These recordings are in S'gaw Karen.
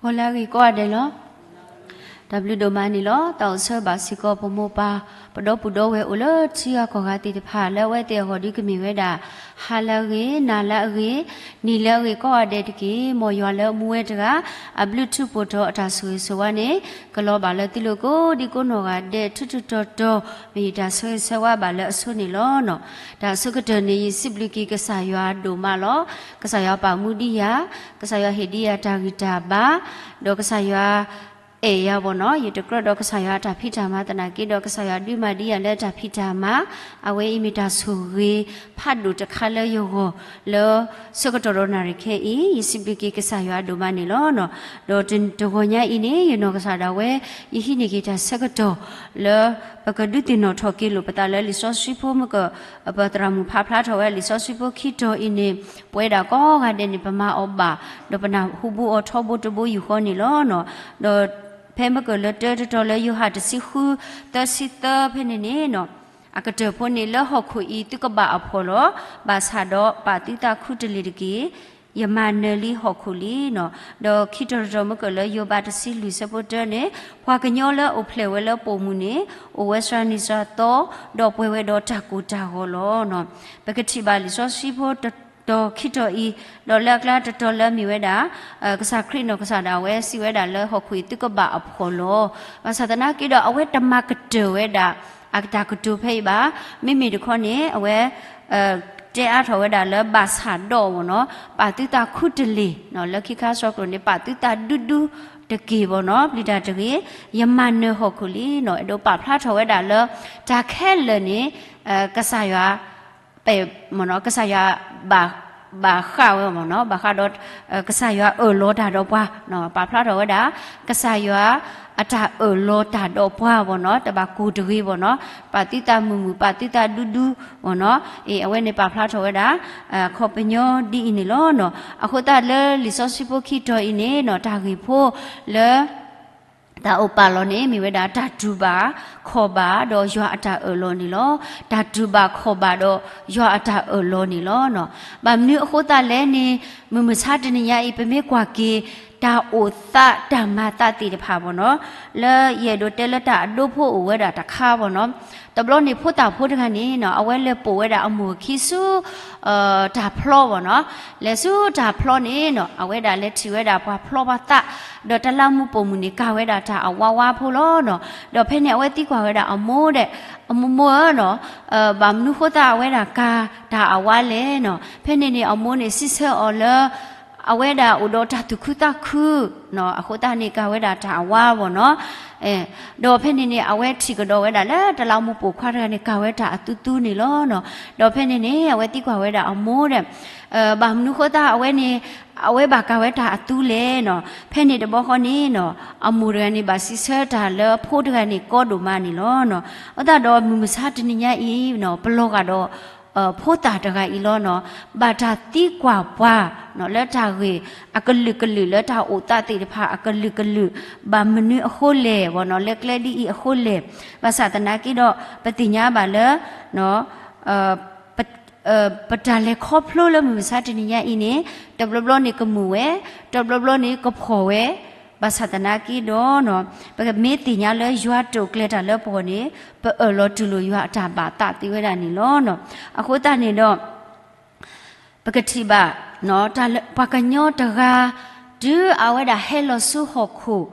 ဂီၤလၢအဂ့ၤကိးဂၤဒဲးလီၤ. တၢ်ဘျုးဒိၣ်မးန့ၣ်လီၤ. တၢ်အိၣ်ဆၢဘၣ်စ့ၢ်ကီးပမိၢ်ပၢ် ပဒီပုၢ်ဒီဝဲၢ်အိၣ်လၢထံဂၤကီၢ်ဂၤသ့ၣ်တဖၣ် လၢအဝဲသ့ၣ်အဂီၢ်ဒုးကမ့ၢ်ဝဲဒၣ် ဟါလၢအဂ့ၤ, နၤလၢအဂ့ၤ, နံၤလၢအဂ့ၤကိးဂၤဒဲးတက့ၢ်. မ်ယွၤလၢအမူဝဲတဂၤ အဘျုးထူးဖှိၣ်ထီၣ်အတၢ်ဆိၣ်ဂ့ၤဆိၣ်ဝါန့ၣ် ကလီၤဘၣ်လၢသုလိၤကိးဒံကိးနီၢ်ဂၤဒဲး ထူးထူးတီၤတီၤ မ့ၢ်ယတၢ်ဆၢဂ့ၤဆၢဝါဘၣ်လၢအဆိန့ၣ်လီၤ. တၢ်ဆၢကတီၢ်န့ၣ် ယစံးဘျုးက့ၤကစၢ်ယွၤဒိၣ်မးလီၤ. ကစၢ်ယွၤပာ်မူဒံးယၤ, ကစၢ်ယွၤဟ့ၣ်ဒံးယၤတၢ်ဂံၢ်တၢ်ဘါ, ဒီးကစၢ်ယွၤအဲၣ်ယၤဘၣ်နီၤ, ယတကြၢးဒီးကစၢ်ယွၤအတၢ်ဖံးတၢ်မၤသနာ်က့ဒီး ကစၢ်ယွၤဒုးမၤဒံးယၤလၢတၢ်ဖံးတၢ်မၤ, အဝဲအံၤမ့ၢ်တၢ်ဆိၣ်ဂ့ၤဖးဒိၣ်တခါလၢယဂီၢ်လၢ ဆၢကတီၢ်ဒီးနၣ်ရံၣ်ခဲအံၤ ယစံးဘျုးက့ၤကစၢ်ယွၤဒိၣ်မးန့ၣ်လီၤ. ဒီးတဂီၤညါအံၤန့ၣ် ယနီၢ်ကစၢ်ဒၣ်ဝဲ ယဟံးန့ၢ်က့ၤတၢ်ဆၢကတီၢ်လၢ ပကဒုးသ့ၣ်နီၣ်ထီၣ်က့ၤလိာ်ပသးလၢလံာ်စီဆှံဖိမုၢ်ကၢၢ် ပသရၣ်မုၣ်ဖးဖျါထီၣ်ဝဲလံာ်စီဆှံဖိခံတီၤအံၤန့ၣ် ပဝဲဒၣ်ကိးဂၤဒဲးန့ၣ် ပမၤအီၤဘၣ်, ဒီးပနၢ်ဟူဘူးအီၤထီဘိတဘိယူၢ်ဃီန့ၣ်လီၤ. ဒီးဖဲမုၢ်ကၢၢ်လၢတၢတတီၤလၢယိၤဟၣ်တဆံဃု သၢဆံသၢဖဲန့ၣ်န့ၣ် အကတၢၢ်ဖိန့ၣ်လၢဟီၣ်ခိၣ်အံၤသုကဘၣ်အဖှီၣ်လီၤ. ဘၣ်ဆၣ်ဒီးပာ်သုသးခူတလ့ၢ်တက့ၢ်. ယမၤနၢၤလံဟီၣ်ခိၣ်လံနီၤ. ဒီးခံတီၤတတီၤမုၢ်ကၢၢ်လၢယိၤဘးတဆံလွံၢ်ဆၢဖိတၢန့ၣ် ပှၤကညီလၢအအိၣ်ဖျဲၣ်ဝဲလၢပိာ်မုၣ်န့ၣ် အိၣ်ဝဲစှၤနံၤစှၤသီ ဒီးပှဲၤဝဲဒီးတၢ်ကိၢ်တၢ်ဂီၤလီၤ. ပကထံၣ်ဘၣ်လံာ်စီဆှံဖိတတီၤခံတီၤအံၤ ဒီးလၢအကျါတတီၤလၢအမ့ၢ်ဝဲဒၣ် ကစၢ်ခရံာ်နီၢ်ကစၢ်ဒၣ်ဝဲစံးဝဲဒၣ်လၢဟီၣ်ခိၣ်အံၤသုကဘၣ်အဖှီၣ်လီၤ. ဘၣ်ဆၣ်သနာ်က့ဒီး အဝဲတမၤကတၢၢ်ဝဲဒၣ် အတၢ်ကတိၤဖဲအံၤဘၣ်. မ့မ့ၢ်တခီန့ၣ် အဝဲ တဲအါထီၣ်ဝဲဒၣ်လၢဘၣ်ဆၣ်ဒီးဘၣ်နီၤ ပာ်သုသးခူတလ့ၢ်နီၤ, လၢခံခါဆှီကျိာ်န့ၣ် ပာ်သုသးဒူဒူတက့ၢ်ဘၣ်နီၤ, ပျံၤတၢ်တဂ့ၤ, ယမၤနၢၤဟီၣ်ခိၣ်လံနီၤ, အဲၣ်ဒိးပာ်ဖျါထီၣ်ဝဲဒၣ်လၢ တၢ်ခဲလၢာ်န့ၣ် ကစၢ်ယွၤ ပဲၣ်မ့ၢ်နီၤ, ကစၢ်ယွၤ ဘၣ်ဃးဝဲမ့ၢ်နီၤ, ဘၣ်ဃးဒီး ကစၢ်ယွၤအၢၣ်လီၤတၢ်ဒီးပှၤ, ပာ်ဖျါထီၣ်ဝဲဒၣ် ကစၢ်ယွၤ အတၢ်အၢၣ်လီၤတၢ်ဒီးပှၤဘၣ်နီၤ, တဘၣ်ကိၢ်တဂ့ၤဘၣ်နီၤ, ပာ်သုသးမုာ်မုာ် ပာ်သုသးဒူဒူဘၣ်နီၤ, အဝဲန့ၣ်ပာ်ဖျါထီၣ်ဝဲဒၣ် ခီပညီဒ်အံၤန့ၣ်လီၤ. အဃိသတးလၢလံာ်စီဆှံဖိခံတီၤအံၤန့ၣ်နီၤ, တၢ်ဂ့ၢ်ဖိလၢ တၢ်အိၣ်ပာ်လီၤန့ၣ် မ့ၢ်ဝဲဒၣ်တၢ်တူၢ်ဘၣ်ခီၣ်ဘၣ်ဒီးယွၤအတၢ်အၢၣ်လီၤန့ၣ်လီၤ. တၢ်တူၢ်ဘၣ်ခီၣ်ဘၣ်ဒီးယွၤအတၢ်အၢၣ်လီၤန့ၣ်လီၤ. ဘၣ်မနုၤအဃိသတးလဲၣ်န့ၣ် မုၢ်မဆါတနံၤညါအံၤ ပမ့ၢ်ကွၢ်က့ၤ တၢ်အိၣ်သးတၢ်မၤသးသ့ၣ်တဖၣ်ဘၣ်နီၤ, လၢယအဲၣ်ဒိးတဲလၢတၢ်အဒိဖိအိၣ်ဝဲဒၣ်တခါဘၣ်နီၤ, တဘျီန့ၣ်ဖိသၣ်ဖိတဂၤန့ၣ်နီၤ အဝဲလဲၤပိာ်ဝဲဒၣ်အမိၢ်အခံဆူ တၢ်ဖျီဘၣ်နီၤ, လဲၤဆူတၢ်ဖျီန့ၣ်နီၤ အဝဲဒၣ်လဲၤထံၣ်ဝဲဒၣ်ပှၤဖျီပှၤသး, ဒီးတလးမူပိာ်မုၣ်န့ၣ် ကၤဝဲဒၣ်တၢ်အဝါဝါဖိလီၤနီၤ. ဒီးဖဲန့ၣ်အဝဲသံကွၢ်ဝဲဒၣ်အမိၢ်ဒဲး, အမိၢ်မိၢ်ဧၢနီၤ, ဘၣ်မနုၤဃိသတးအဝဲဒၣ်ကၤတၢ်အဝါလဲၣ်နီၤ. ဖဲန့ၣ်န့ၣ် အမိၢ်န့ၣ်စံးဆၢအီၤလၢ အဝဲဒၣ်အိၣ်ဒီးတၢ်သူၣ်ခုသးခု အဃိသတးန့ၣ် ကၤဝဲဒၣ်တၢ်အဝါဘၣ်နီၤ. ဒီးဖဲန့ၣ်န့ၣ် အဝဲထံၣ်ကဒီးဝဲဒၣ်လၢတလးမူပိာ်ခွါတဂၤန့ၣ် ကၤဝဲတၢ်အသူသူန့ၣ်လီၤနီၤ. ဒီးဖဲန့ၣ်န့ၣ် အဝဲသံကွၢ်ဝဲဒၣ်အမိၢ်ဒီး ဘၣ်မနုၤဃိသတးအဝဲန့ၣ် အဝဲဘၣ်ကၤဝဲတၢ်အသူလဲၣ်နီၤ. ဖဲန့ၣ်တဘျီဃီန့ၣ်နီၤ အမိၢ်တဂၤန့ၣ် ဘၣ်စံးဆၢတၢ်လၢအဖိတဂၤန့ၣ်ကီဒိၣ်မးန့ၣ်လီၤနီၤ. အဃိသတးဒီးမုၢ်မဆါတနံၤညါအံၤနီၤ ပလီၤဂာ်ဒီး ဖိသၣ်တဂၤအံၤလီၤနီၤ, ဘၣ်တၢ်သံကွၢ်ပှၤလၢတၢ်ဂ့ၢ်အကလုာ်ကလုာ်လၢတၢ်အိၣ်သးသ့ၣ်တဖၣ်အကလုာ်ကလုာ်, ဘၣ်မနုၤအဃိလဲၣ်ဘၣ်နီၤ, လၢကျဲဒ်အံၤအဃိလဲၣ်. ဘၣ်ဆၣ်သနာ်က့ဒီး ပသ့ၣ်ညါဘၣ်လၢ ပတၢ်လဲၤခီဖျိလၢမုၢ်မဆါတနံၤညါအံၤန့ၣ် တဘျီဘျီန့ၣ်ကမုာ်ဝဲ, တဘျီဘျီန့ၣ်ကဖှီၣ်ဝဲ, ဘၣ်ဆၣ်သနာ်က့ဒီး ပမ့ၢ်သ့ၣ်ညါလၢယွၤတိာ်ကျဲၤတၢ်လၢပဂီၢ်န့ၣ် ပအၢၣ်လီၤတူၢ်လိာ်ယွၤအတၢ်ဘၣ်သးသ့ဝဲဒၣ်န့ၣ်လီၤ. အဃိသတးန့ၣ်ဒီး ပကထံၣ်ဘၣ် ပှၤကညီတဂၤ တုၤအဝဲဒၣ်ဟဲလီၤဆူဟီၣ်ခိၣ်,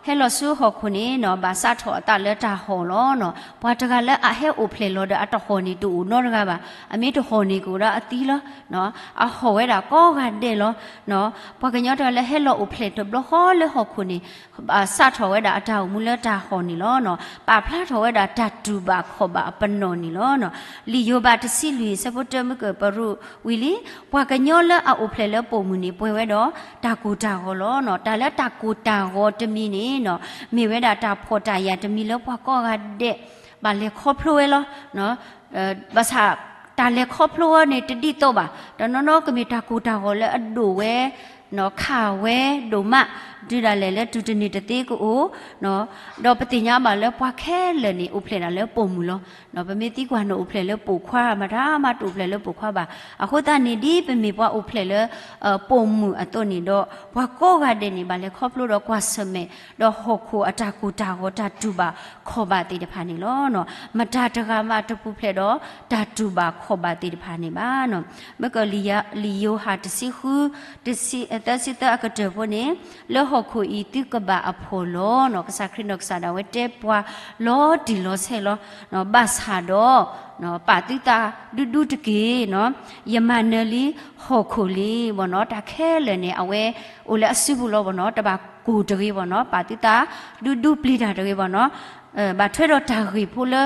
ဟဲလီၤဆူဟီၣ်ခိၣ်န့ၣ် ဘၣ်စးထီၣ်အသးလၢတၢ်ဟီၣ်လီၤ. ပှၤတဂၤလၢအဟဲအိၣ်ဖျဲၣ်လီၤဒီးအတဟီၣ်န့ၣ် တအိၣ်နီတဂၤဘၣ်. အမ့ၢ်တဟီၣ်န့ၣ်ကအိၣ်ဒီးအသံလီၤ. အဟီၣ်ဝဲဒၣ်ကိးဂၤဒဲးလီၤ. ပှၤကညီတဂၤလၢဟဲလီၤအိၣ်ဖျဲၣ်တဘျီဃီလၢဟီၣ်ခိၣ်န့ၣ် ဘၣ်စးထီၣ်ဝဲဒၣ်အတၢ်အိၣ်မူလၢတၢ်ဟီၣ်န့ၣ်လီၤ. ပာ်ဖျါထီၣ်ဝဲဒၣ်တၢ်တူၢ်ဘၣ်ခီၣ်ဘၣ်အပနီၣ်န့ၣ်လီၤ. လံာ်ယိၤဘးတဆံလွံၢ်ဆၢဖိတၢမုၢ်ကၢၢ်ပရူးဝံၤလံ, ပှၤကညီလၢအအိၣ်ဖျဲၣ်လၢပိာ်မုၣ်န့ၣ် ပှဲၤဝဲဒီးတၢ်ကိၢ်တၢ်ဂီၤလီၤ. တၢ်လၢတၢ်ကိၢ်တၢ်ဂီၤတမံၤန့ၣ် မ့ၢ်ဝဲဒၣ်တၢ်ဖှီၣ်တၢ်ယာ်တမံၤလၢပှၤကိးဂၤဒဲး ဘၣ်လဲၤခီဖျိဝဲလီၤ. ဘၣ်ဆၣ် တၢ်လဲၤခီဖျိဝဲန့ၣ်တဒ်သိးဘၣ်. တနီၤနီၤကမ့ၢ်တၢ်ကိၢ်တၢ်ဂီၤလၢအဒိၣ်ဝဲ ခးဝဲဒိၣ်မး တုၤဒၣ်လဲာ်လၢတုၤတန့ၢ်တသ့ကအိၣ်, ဒီးပသ့ၣ်ညါဘၣ်လၢပှၤခဲလၢာ်န့ၣ် အိၣ်ဖျဲၣ်ဒၣ်လၢပိာ်မုၣ်လီၤ. ပမ့ၢ်သံကွၢ်န့ၣ် အိၣ်ဖျဲၣ်လၢပိာ်ခွါ, မတၤမးတအိၣ်ဖျဲၣ်လၢပိာ်ခွါဘၣ်. အဃိသတးန့ၣ် ဒ်ပမ့ၢ်ပှၤအိၣ်ဖျဲၣ်လၢ ပိာ်မုၣ်အသိးန့ၣ်ဒီး ပှၤကိးဂၤဒဲးန့ၣ် ဘၣ်လဲၤခီဖျိဒီးကွၢ်ဆၢၣ်မဲာ် ဒီးဟီၣ်ခိၣ်အတၢ်ကိၢ်တၢ်ဂီၤ တၢ်တူၢ်ဘၣ်ခီၣ်ဘၣ်သ့ၣ်တဖၣ်န့ၣ်လီၤ. မတၤတဂၤမးတပူၤဖျဲးဒီး တၢ်တူၢ်ဘၣ်ခီၣ်ဘၣ်သ့ၣ်တဖၣ်န့ၣ်ဘၣ်. မ့ၢ်ကလံာ်ယိၤဟၣ်တဆံဃု တဆံ သၢဆံသၢအကတၢၢ်ဖိန့ၣ်, လၢဟီၣ်ခိၣ်အံၤသုကဘၣ်အဖှီၣ်လီၤ. ကစၢ်ခရံာ်နီၢ်ကစၢ်ဒၣ်ဝဲတဲပှၤလီၤတံၢ်လီၤဆဲးလီၤ. ဘၣ်ဆၣ်ဒီး ပာ်သုသးဒူဒူတက့ၢ်. ယမၤနၢၤလံဟီၣ်ခိၣ်လံဘၣ်နီၤ. တၢ်ခဲလၢာ်န့ၣ် အဝဲအိၣ်လၢအစုပူၤလီၤဘၣ်နီၤ. တဘၣ်ကိၢ်တဂ့ၤဘၣ်နီၤ. ပာ်သုသးဒူဒူပျံၤတၢ်တဂ့ၤဘၣ်နီၤ. ဘၣ်ထွဲဒီးတၢ်ဂ့ၢ်ဖိလၢ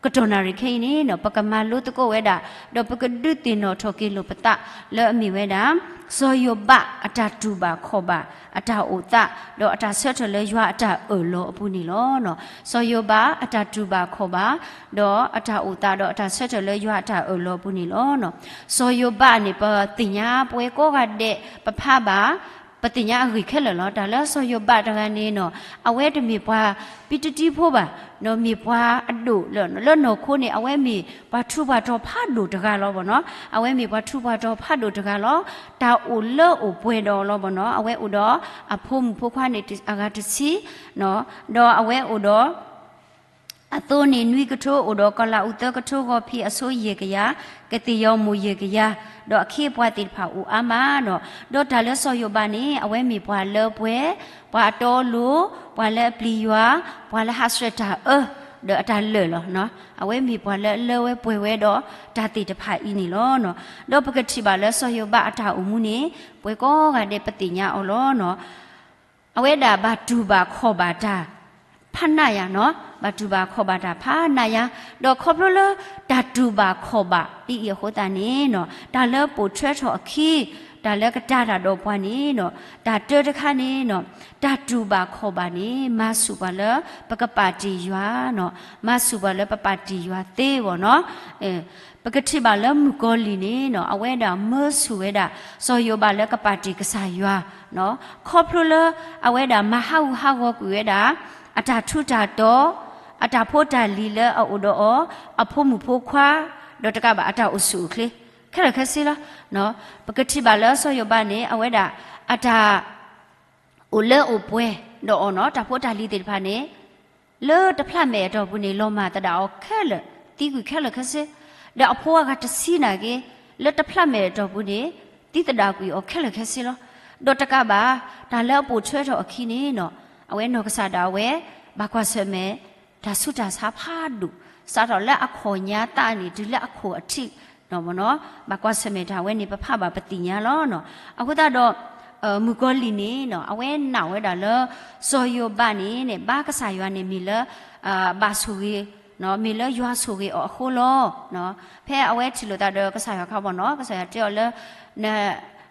ကတီၢ်နၣ်ရံၣ်ခဲအံၤန့ၣ်နီၤ ပကမၤလိသကိးဝဲဒၣ်, ဒီးပကဒုးသ့ၣ်နီၣ်ထီၣ်က့ၤလိာ်ပသးလၢအမ့ၢ်ဝဲဒၣ် စီၤယိၤဘးအတၢ်တူၢ်ဘၣ်ခီၣ်ဘၣ် အတၢ်အိၣ်သး ဒီးအတၢ်ဆၢထၢၣ်လၢယွၤအတၢ်အၢၣ်လီၤအပူၤန့ၣ်လီၤ. စီၤယိၤဘးအတၢ်တူၢ်ဘၣ်ခီၣ်ဘၣ် ဒီးအတၢ်အိၣ်သး ဒီးအတၢ်ဆၢထၢၣ်လၢယွၤအတၢ်အၢၣ်လီၤအပူၤန့ၣ်လီၤ. စီၤယိၤဘးန့ၣ် ပသ့ၣ်ညါပဝဲကိးဂၤဒဲး ပဖးဘၣ် ပသ့ၣ်ညါအဂ့ၢ်ခဲလၢာ်လီၤ. တၢ်လၢစီၤယိၤဘးတဂၤန့ၣ်နီၤ အဝဲတမ့ၢ်ပှၤပံတတံဖိဘၣ်, ဒီးမ့ၢ်ပှၤအဒိၣ်လၢ လၢနီၢ်ခိန့ၣ် အဝဲမ့ၢ်ပှၤထူးပှၤတီၤဖးဒိၣ်တဂၤလီၤဘၣ်နီၤ. အဝဲမ့ၢ်ပှၤထူးပှၤတီၤဖးဒိၣ်တဂၤလီၤ. တၢ်အိၣ်လၢအိၣ်ပှဲၤဒီးလီၤဘၣ်နီၤ. အဝဲအိၣ်ဒီးအဖိမုၣ်ဖိခွါန့ၣ် အဂၤတဆံ, ဒီးအဝဲအိၣ်ဒီး အသိန့ၣ်နွံကထိ, အိၣ်ဒီးကီၤလၤအူးသၢကထိ, ဂီၤဖံးအဆိယဲၢ်ကယၤ, ကသ့ၣ်ယီၤမိၢ်ယဲၢ်ကယၤ, ဒီးအခ့အပှၤသ့ၣ်တဖၣ်အိၣ်အါမးနီၤ. ဒီးတၢ်လၢစီၤယိၤဘးန့ၣ် အဝဲမ့ၢ်ပှၤလၢပှဲၤ, ပှၤအတီအလိၤ, ပှၤလၢအပျံၤယွၤ, ပှၤလၢဟးဆှဲးတၢ်အၢ, ဒီးအတၢ်လၢာ်လီၤ. အဝဲမ့ၢ်ပှၤလၢအလၢဝဲပှဲၤဝဲဒီးတၢ်သ့ၣ်တဖၣ်အံၤန့ၣ်လီၤ. ဒီးပကထံၣ်ဘၣ်လၢစီၤယိၤဘးအတၢ်အိၣ်မူန့ၣ် ပှဲၤကိးဂၤဒဲးပသ့ၣ်ညါအီၤလီၤ. အဝဲဒၣ်ဘၣ်တူၢ်ဘၣ်ခီၣ်ဘၣ်တၢ်ဖးနးယၤနီၤ, ဘၣ်တူၢ်ဘၣ်ခီၣ်ဘၣ်တၢ်ဖးနးယၤ, ဒီးခီဖျိလၢတၢ်တူၢ်ဘၣ်ခီၣ်ဘၣ်ဒ်အံၤအဃိသတးန့ၣ်နီၤ, တၢ်လၢပိာ်ထွဲထီၣ်အခံ, တၢ်လၢကတာ်တၢ်ဒီးပှၤန့ၣ်နီၤ, တၢ်တၢတခါန့ၣ်နီၤ, တၢ်တူၢ်ဘၣ်ခီၣ်ဘၣ်န့ၣ် မၤဆူၣ်ပှၤလၢပကပာ်တ့ၢ်ယွၤ, မၤဆူၣ်ပှၤလၢပပာ်တ့ၢ်ယွၤသ့ဘၣ်နီၤ. ပကထံၣ်ဘၣ်လၢမုၣ်ကီၤလံၢ်န့ၣ်နီၤ, အဝဲဒၣ်မၢဆူၣ်ဝဲဒၣ် စီၤယိၤဘးလၢကပာ်တ့ၢ်ကစၢ်ယွၤ, ခီဖျိလၢအဝဲဒၣ်မၤဟးဂူာ်ဟးဂီၤကွံာ်ဝဲဒၣ် အတၢ်ထူးတၢ်တီၤ, အတၢ်ဖိတၢ်လံၤလၢအအိၣ်ဒီးအီၤ, အဖိမုၣ်ဖိခွါ, ဒီးတကးဘၣ်အတၢ်အိၣ်ဆူၣ်အိၣ်ချ့ ခဲလၢာ်ခဲဆ့လီၤ. ပကထံၣ်ဘၣ်လၢစီၤယိၤဘးန့ၣ် အဝဲဒၣ်အတၢ် အိၣ်လၢအိၣ်ပှဲၤဒီးအီၤနီၤ, တၢ်ဖိတၢ်လံၤသ့ၣ်တဖၣ်န့ၣ် လၢတဖျးမဲာ်အတီၢ်ပူၤန့ၣ် လီၤမၢ်သဒၣ်အီၤခဲလၢာ်, သံကွံာ်ခဲလၢာ်ခဲဆ့, ဒီးအဖိအဂၤတဆံနာ်က့ လၢတဖျးမဲာ်အတီၢ်ပူၤန့ၣ် သံသဒၣ်ကွံာ်အီၤခဲလၢာ်ခဲဆ့လီၤ. ဒီးတကးဘၣ် တၢ်လၢအပိာ်ထွဲထီၣ်အခံန့ၣ်နီၤ, အဝဲနီၢ်ကစၢ်ဒၣ်ဝဲ ဘၣ်ကွၢ်ဆၢၣ်မဲာ် တၢ်ဆူးတၢ်ဆါဖးဒိၣ်, စးထီၣ်လၢအခီၣ်ညါသးန့ၣ် တုၤလၢအခိၣ်အထံး ဘၣ်ကွၢ်ဆၢၣ်မဲာ်တၢ်ဝဲန့ၣ် ပဖးဘၣ်ပသ့ၣ်ညါလီၤ. အဃိသတးဒီး မုၣ်ကီၤလံၢ်န့ၣ်နီၤ အဝဲနာ်ဝဲဒၣ်လၢ စီၤယိၤဘးန့ၣ်န့ၣ် ဘါကစၢ်ယွၤန့ၣ်မ့ၢ်လၢ ဘၣ်ဆိၣ်ဂ့ၤ, မ့ၢ်လၢယွၤဆိၣ်ဂ့ၤအီၤအဃိလီၤ. ဖဲအဝဲထံၣ်လိာ်သးဒီးကစၢ်ယွၤခါဘၣ်နီၤ ကစၢ်ယွၤတဲအီၤလၢ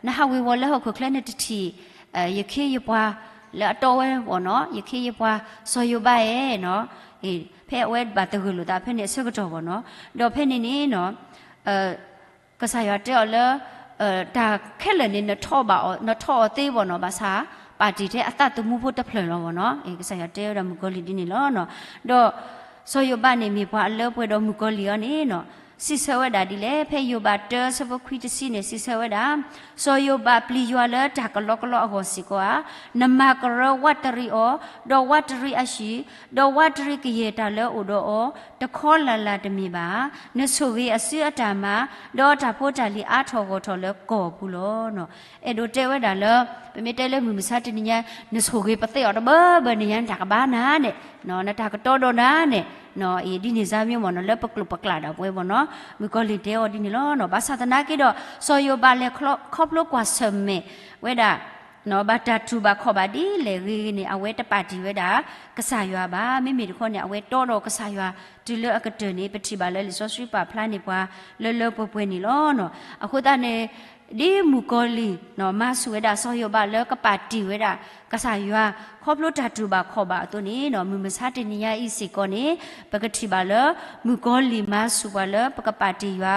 နဟးဝ့ၤဝီၤလၢဟီၣ်ခိၣ်ချၢန့ၣ်တထံၣ် ယခ့ယပှၤလၢအတီဝဲဘၣ်နီၤ ယခ့ယပှၤစီၤယိၤဘးဧၢနီၤ. ဖဲအဝဲဘၣ်သဂၢၢ်လိာ်သးဖဲန့ၣ်အဆၢကတီၢ်ဘၣ်နီၤ ဒီးဖဲန့ၣ်န့ၣ်နီၤ ကစၢ်ယွၤတဲအီၤလၢ တၢ်ခဲလၢာ်န့ၣ် နထီၣ်ဘၣ်အီၤ နထီၣ်အီၤသ့ဘၣ်နီၤ ဘၣ်ဆၣ် ပာ်တ့ၢ်ထဲအသးသမူဖိတဖျၢၣ်လီၤဘၣ်နီၤ. ကစၢ်ယွၤတဲဝဲဒၣ်မုၣ်ကီၤလံၢ်ဒ်န့ၣ်လီၤ. ဒီးစီၤယိၤဘးန့ၣ်မ့ၢ်ပှၤအလၢပှဲၤဒီးမုၣ်ကီၤလံၢ်အီၤန့ၣ်နီၤ စံးဆၢဝဲဒၣ်ဒ်လဲၣ် ဖဲယိၤဘးတၢဆၢဖိခွံတဆံန့ၣ် စံးဆၢဝဲဒၣ် စီၤယိၤဘးပျံၤယွၤလၢတၢ်ကလီကလီအဂီၢ်စ့ၢ်ကီးဧါ, နမၤကရၢဝးတရံးအီၤ, ဒီးဝးတရံးအဟံၣ်, ဒီးဝးတရံးကယဲၢ်တၢ်လၢအအိၣ်ဒီးအီၤ တခီလၢ်လၢ်တမ့ၢ်ဘၣ်ဧါ. နဆိၣ်ဂ့ၤအစုအတၢ်မၤ, ဒီးတၢ်ဖိတၢ်လံၤအါထီၣ်ဂီၢ်ထီၣ်လၢကီၢ်ပူၤလီၤ. အဲၣ်ဒိးတဲဝဲဒၣ်လၢ ပမ့ၢ်တဲလၢမုၢ်မဆါတနံၤညါ နဆိၣ်ဂ့ၤပသ့အီၤတဘၢဘၢန့ၣ်ညါ နတၢ်ကဘၣ်နၤန့ၣ်, နတၢ်ကတီဒီးနၤန့ၣ်, ဒ်န့ၣ်စါမ့ၢ်မ့ၢ်နီၤ လၢပကျိာ်ပကျးဒၣ်ပဝဲဘၣ်နီၤ မုၣ်ကီၤလံၢ်တဲအီၤဒ်န့ၣ်လီၤ. ဘၣ်ဆၣ်သနာ်က့ဒီး စီၤယိၤဘးလဲၤခီဖျိကွၢ်ဆၢၣ်မဲာ်ဝဲဒၣ် ဘၣ်တၢ်တူၢ်ဘၣ်ခီၣ်ဘၣ်ဒ်လဲၣ်ဂ့ၤဂ့ၤန့ၣ် အဝဲတပာ်တ့ၢ်ဝဲဒၣ် ကစၢ်ယွၤဘၣ်. မ့မ့ၢ်တခီန့ၣ် အဝဲတီဒီးကစၢ်ယွၤ တုၤလၢအကတၢၢ်န့ၣ် ပထံၣ်ဘၣ်လၢလံာ်စီဆှံပာ်ဖျါန့ၢ်ပှၤ လၢလၢပှဲၤပှဲၤန့ၣ်လီၤ. အဃိသတးန့ၣ် ဒ်မုၣ်ကီၤလံၢ် မၤဆူၣ်ဝဲဒၣ်စီၤယိၤဘးလၢကပာ်တ့ၢ်ဝဲဒၣ် ကစၢ်ယွၤ ခီဖျိတၢ်တူၢ်ဘၣ်ခီၣ်ဘၣ်အသိးန့ၣ် မုၢ်မဆါတနံၤညါအံၤစ့ၢ်ကီးန့ၣ် ပကထံၣ်ဘၣ်လၢ မုၣ်ကီၤလံၢ်မၤဆူၣ်ပှၤလၢပကပာ်တ့ၢ်ယွၤ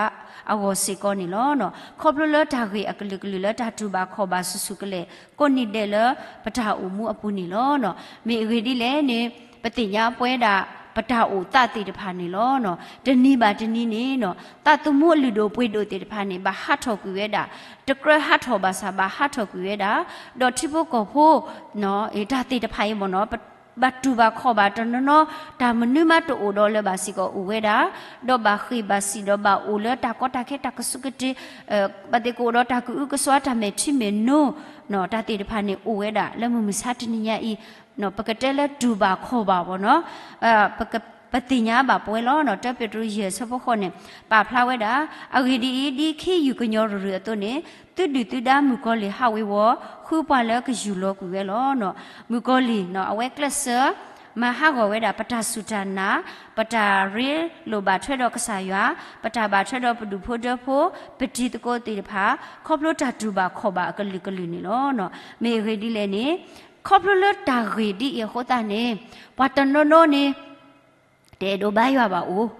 အဂီၢ်စ့ၢ်ကီးန့ၣ်လီၤ. ခီဖျိလၢတၢ်ဂ့ၢ်အကလုာ်ကလုာ်လၢတၢ်တူၢ်ဘၣ်ခီၣ်ဘၣ်ဆူၣ်ဆူၣ်ကလဲာ် ကိးနံၤဒဲးလၢပတၢ်အိၣ်မူအပူၤန့ၣ်လီၤ. မ့ၢ်အဂ့ၢ်ဒ်လဲၣ်န့ၣ် ပသ့ၣ်ညါပဝဲဒၣ် ပတၢ်အိၣ်သးသ့ၣ်တဖၣ်န့ၣ်လီၤ. တနံၤဘၣ်တနံၤန့ၣ် သးသမူအလုၢ်ဒိၣ်ပှ့ၤဒိၣ်သ့ၣ်တဖၣ်န့ၣ် ဘၣ်ဟးထီၣ်ကွံာ်ဝဲဒၣ်, တကြၢးဟးထီၣ်ဘၣ်ဆၣ်ဘၣ်ဟးထီၣ်ကွံာ်ဝဲဒၣ်, ဒီးထံဖိကီၢ်ဖိ တၢ်သ့ၣ်တဖၣ်အံၤမ့ၢ်နီၤ ဘၣ်တူၢ်ဘၣ်ခီၣ်ဘၣ်တနီၤနီၤ တၢ်မနုၤမးတအိၣ်ဒီးလၢၤဘၣ်စ့ၢ်ကီးအိၣ်ဝဲဒၣ်, ဒီးဘၣ်ဃ့ၢ်ဘၣ်စံၣ်ဒီးဘၣ်အိၣ်လၢတၢ်ကီတၢ်ခဲတၢ်ကဆူးကတ့ၤ, ဘၣ်သ့ၣ်ကအိၣ်ဒီးတၢ်ကအုကစွါတၢ်မဲာ်ထံမဲာ်နိ, တၢ်သ့ၣ်တဖၣ်န့ၣ်အိၣ်ဝဲဒၣ်လၢမုၢ်မဆါတနံၤညါအံၤ, ပကတဲလၢတူၢ်ဘၣ်ခီၣ်ဘၣ်မ့ၢ်နီၤ ပသ့ၣ်ညါဘၣ်ပဝဲလီၤ. တၢပ့းတရူးယဲၢ်ဆၢဖိဃိးန့ၣ် ပာ်ဖျါဝဲဒၣ်, အဂ့ၢ်ဒ်အံၤ, ဒ်ခ့ယုၢ်ကညီၤရူၤရူၤအသိးန့ၣ်, သုဒုၣ်သုဒါမုၣ်ကီၤလံၢ်ဟးဝ့ၤဝီၤ, ဃုပှၤလၢကယူၢ်လီၤကွံာ်ဝဲလီၤ. မုၣ်ကီၤလံၢ် အဝဲကျဲးစၢး မၤဟးဂီၤဝဲဒၣ် ပတၢ်စူၢ်တၢ်နာ်, ပတၢ်ရ့လိာ်ဘၣ်ထွဲဒီးကစၢ်ယွၤ, ပတၢ်ဘၣ်ထွဲဒီးပဒူၣ်ဖိထၢဖိ, ပတံၤသကိးသ့ၣ်တဖၣ်, ခီဖျိတၢ်တူၢ်ဘၣ်ခီၣ်ဘၣ်အကလုာ်ကလုာ်န့ၣ်လီၤ. မ့ၢ်အဂ့ၢ်ဒ်လဲၣ်န့ၣ်, ခီဖျိလၢတၢ်ဂ့ၢ်ဒ်အံၤအဃိသတးန့ၣ်, ပှၤတနီၤနီၤန့ၣ် တအဲၣ်ဒိးဘါယွၤဘၣ်အိၣ်,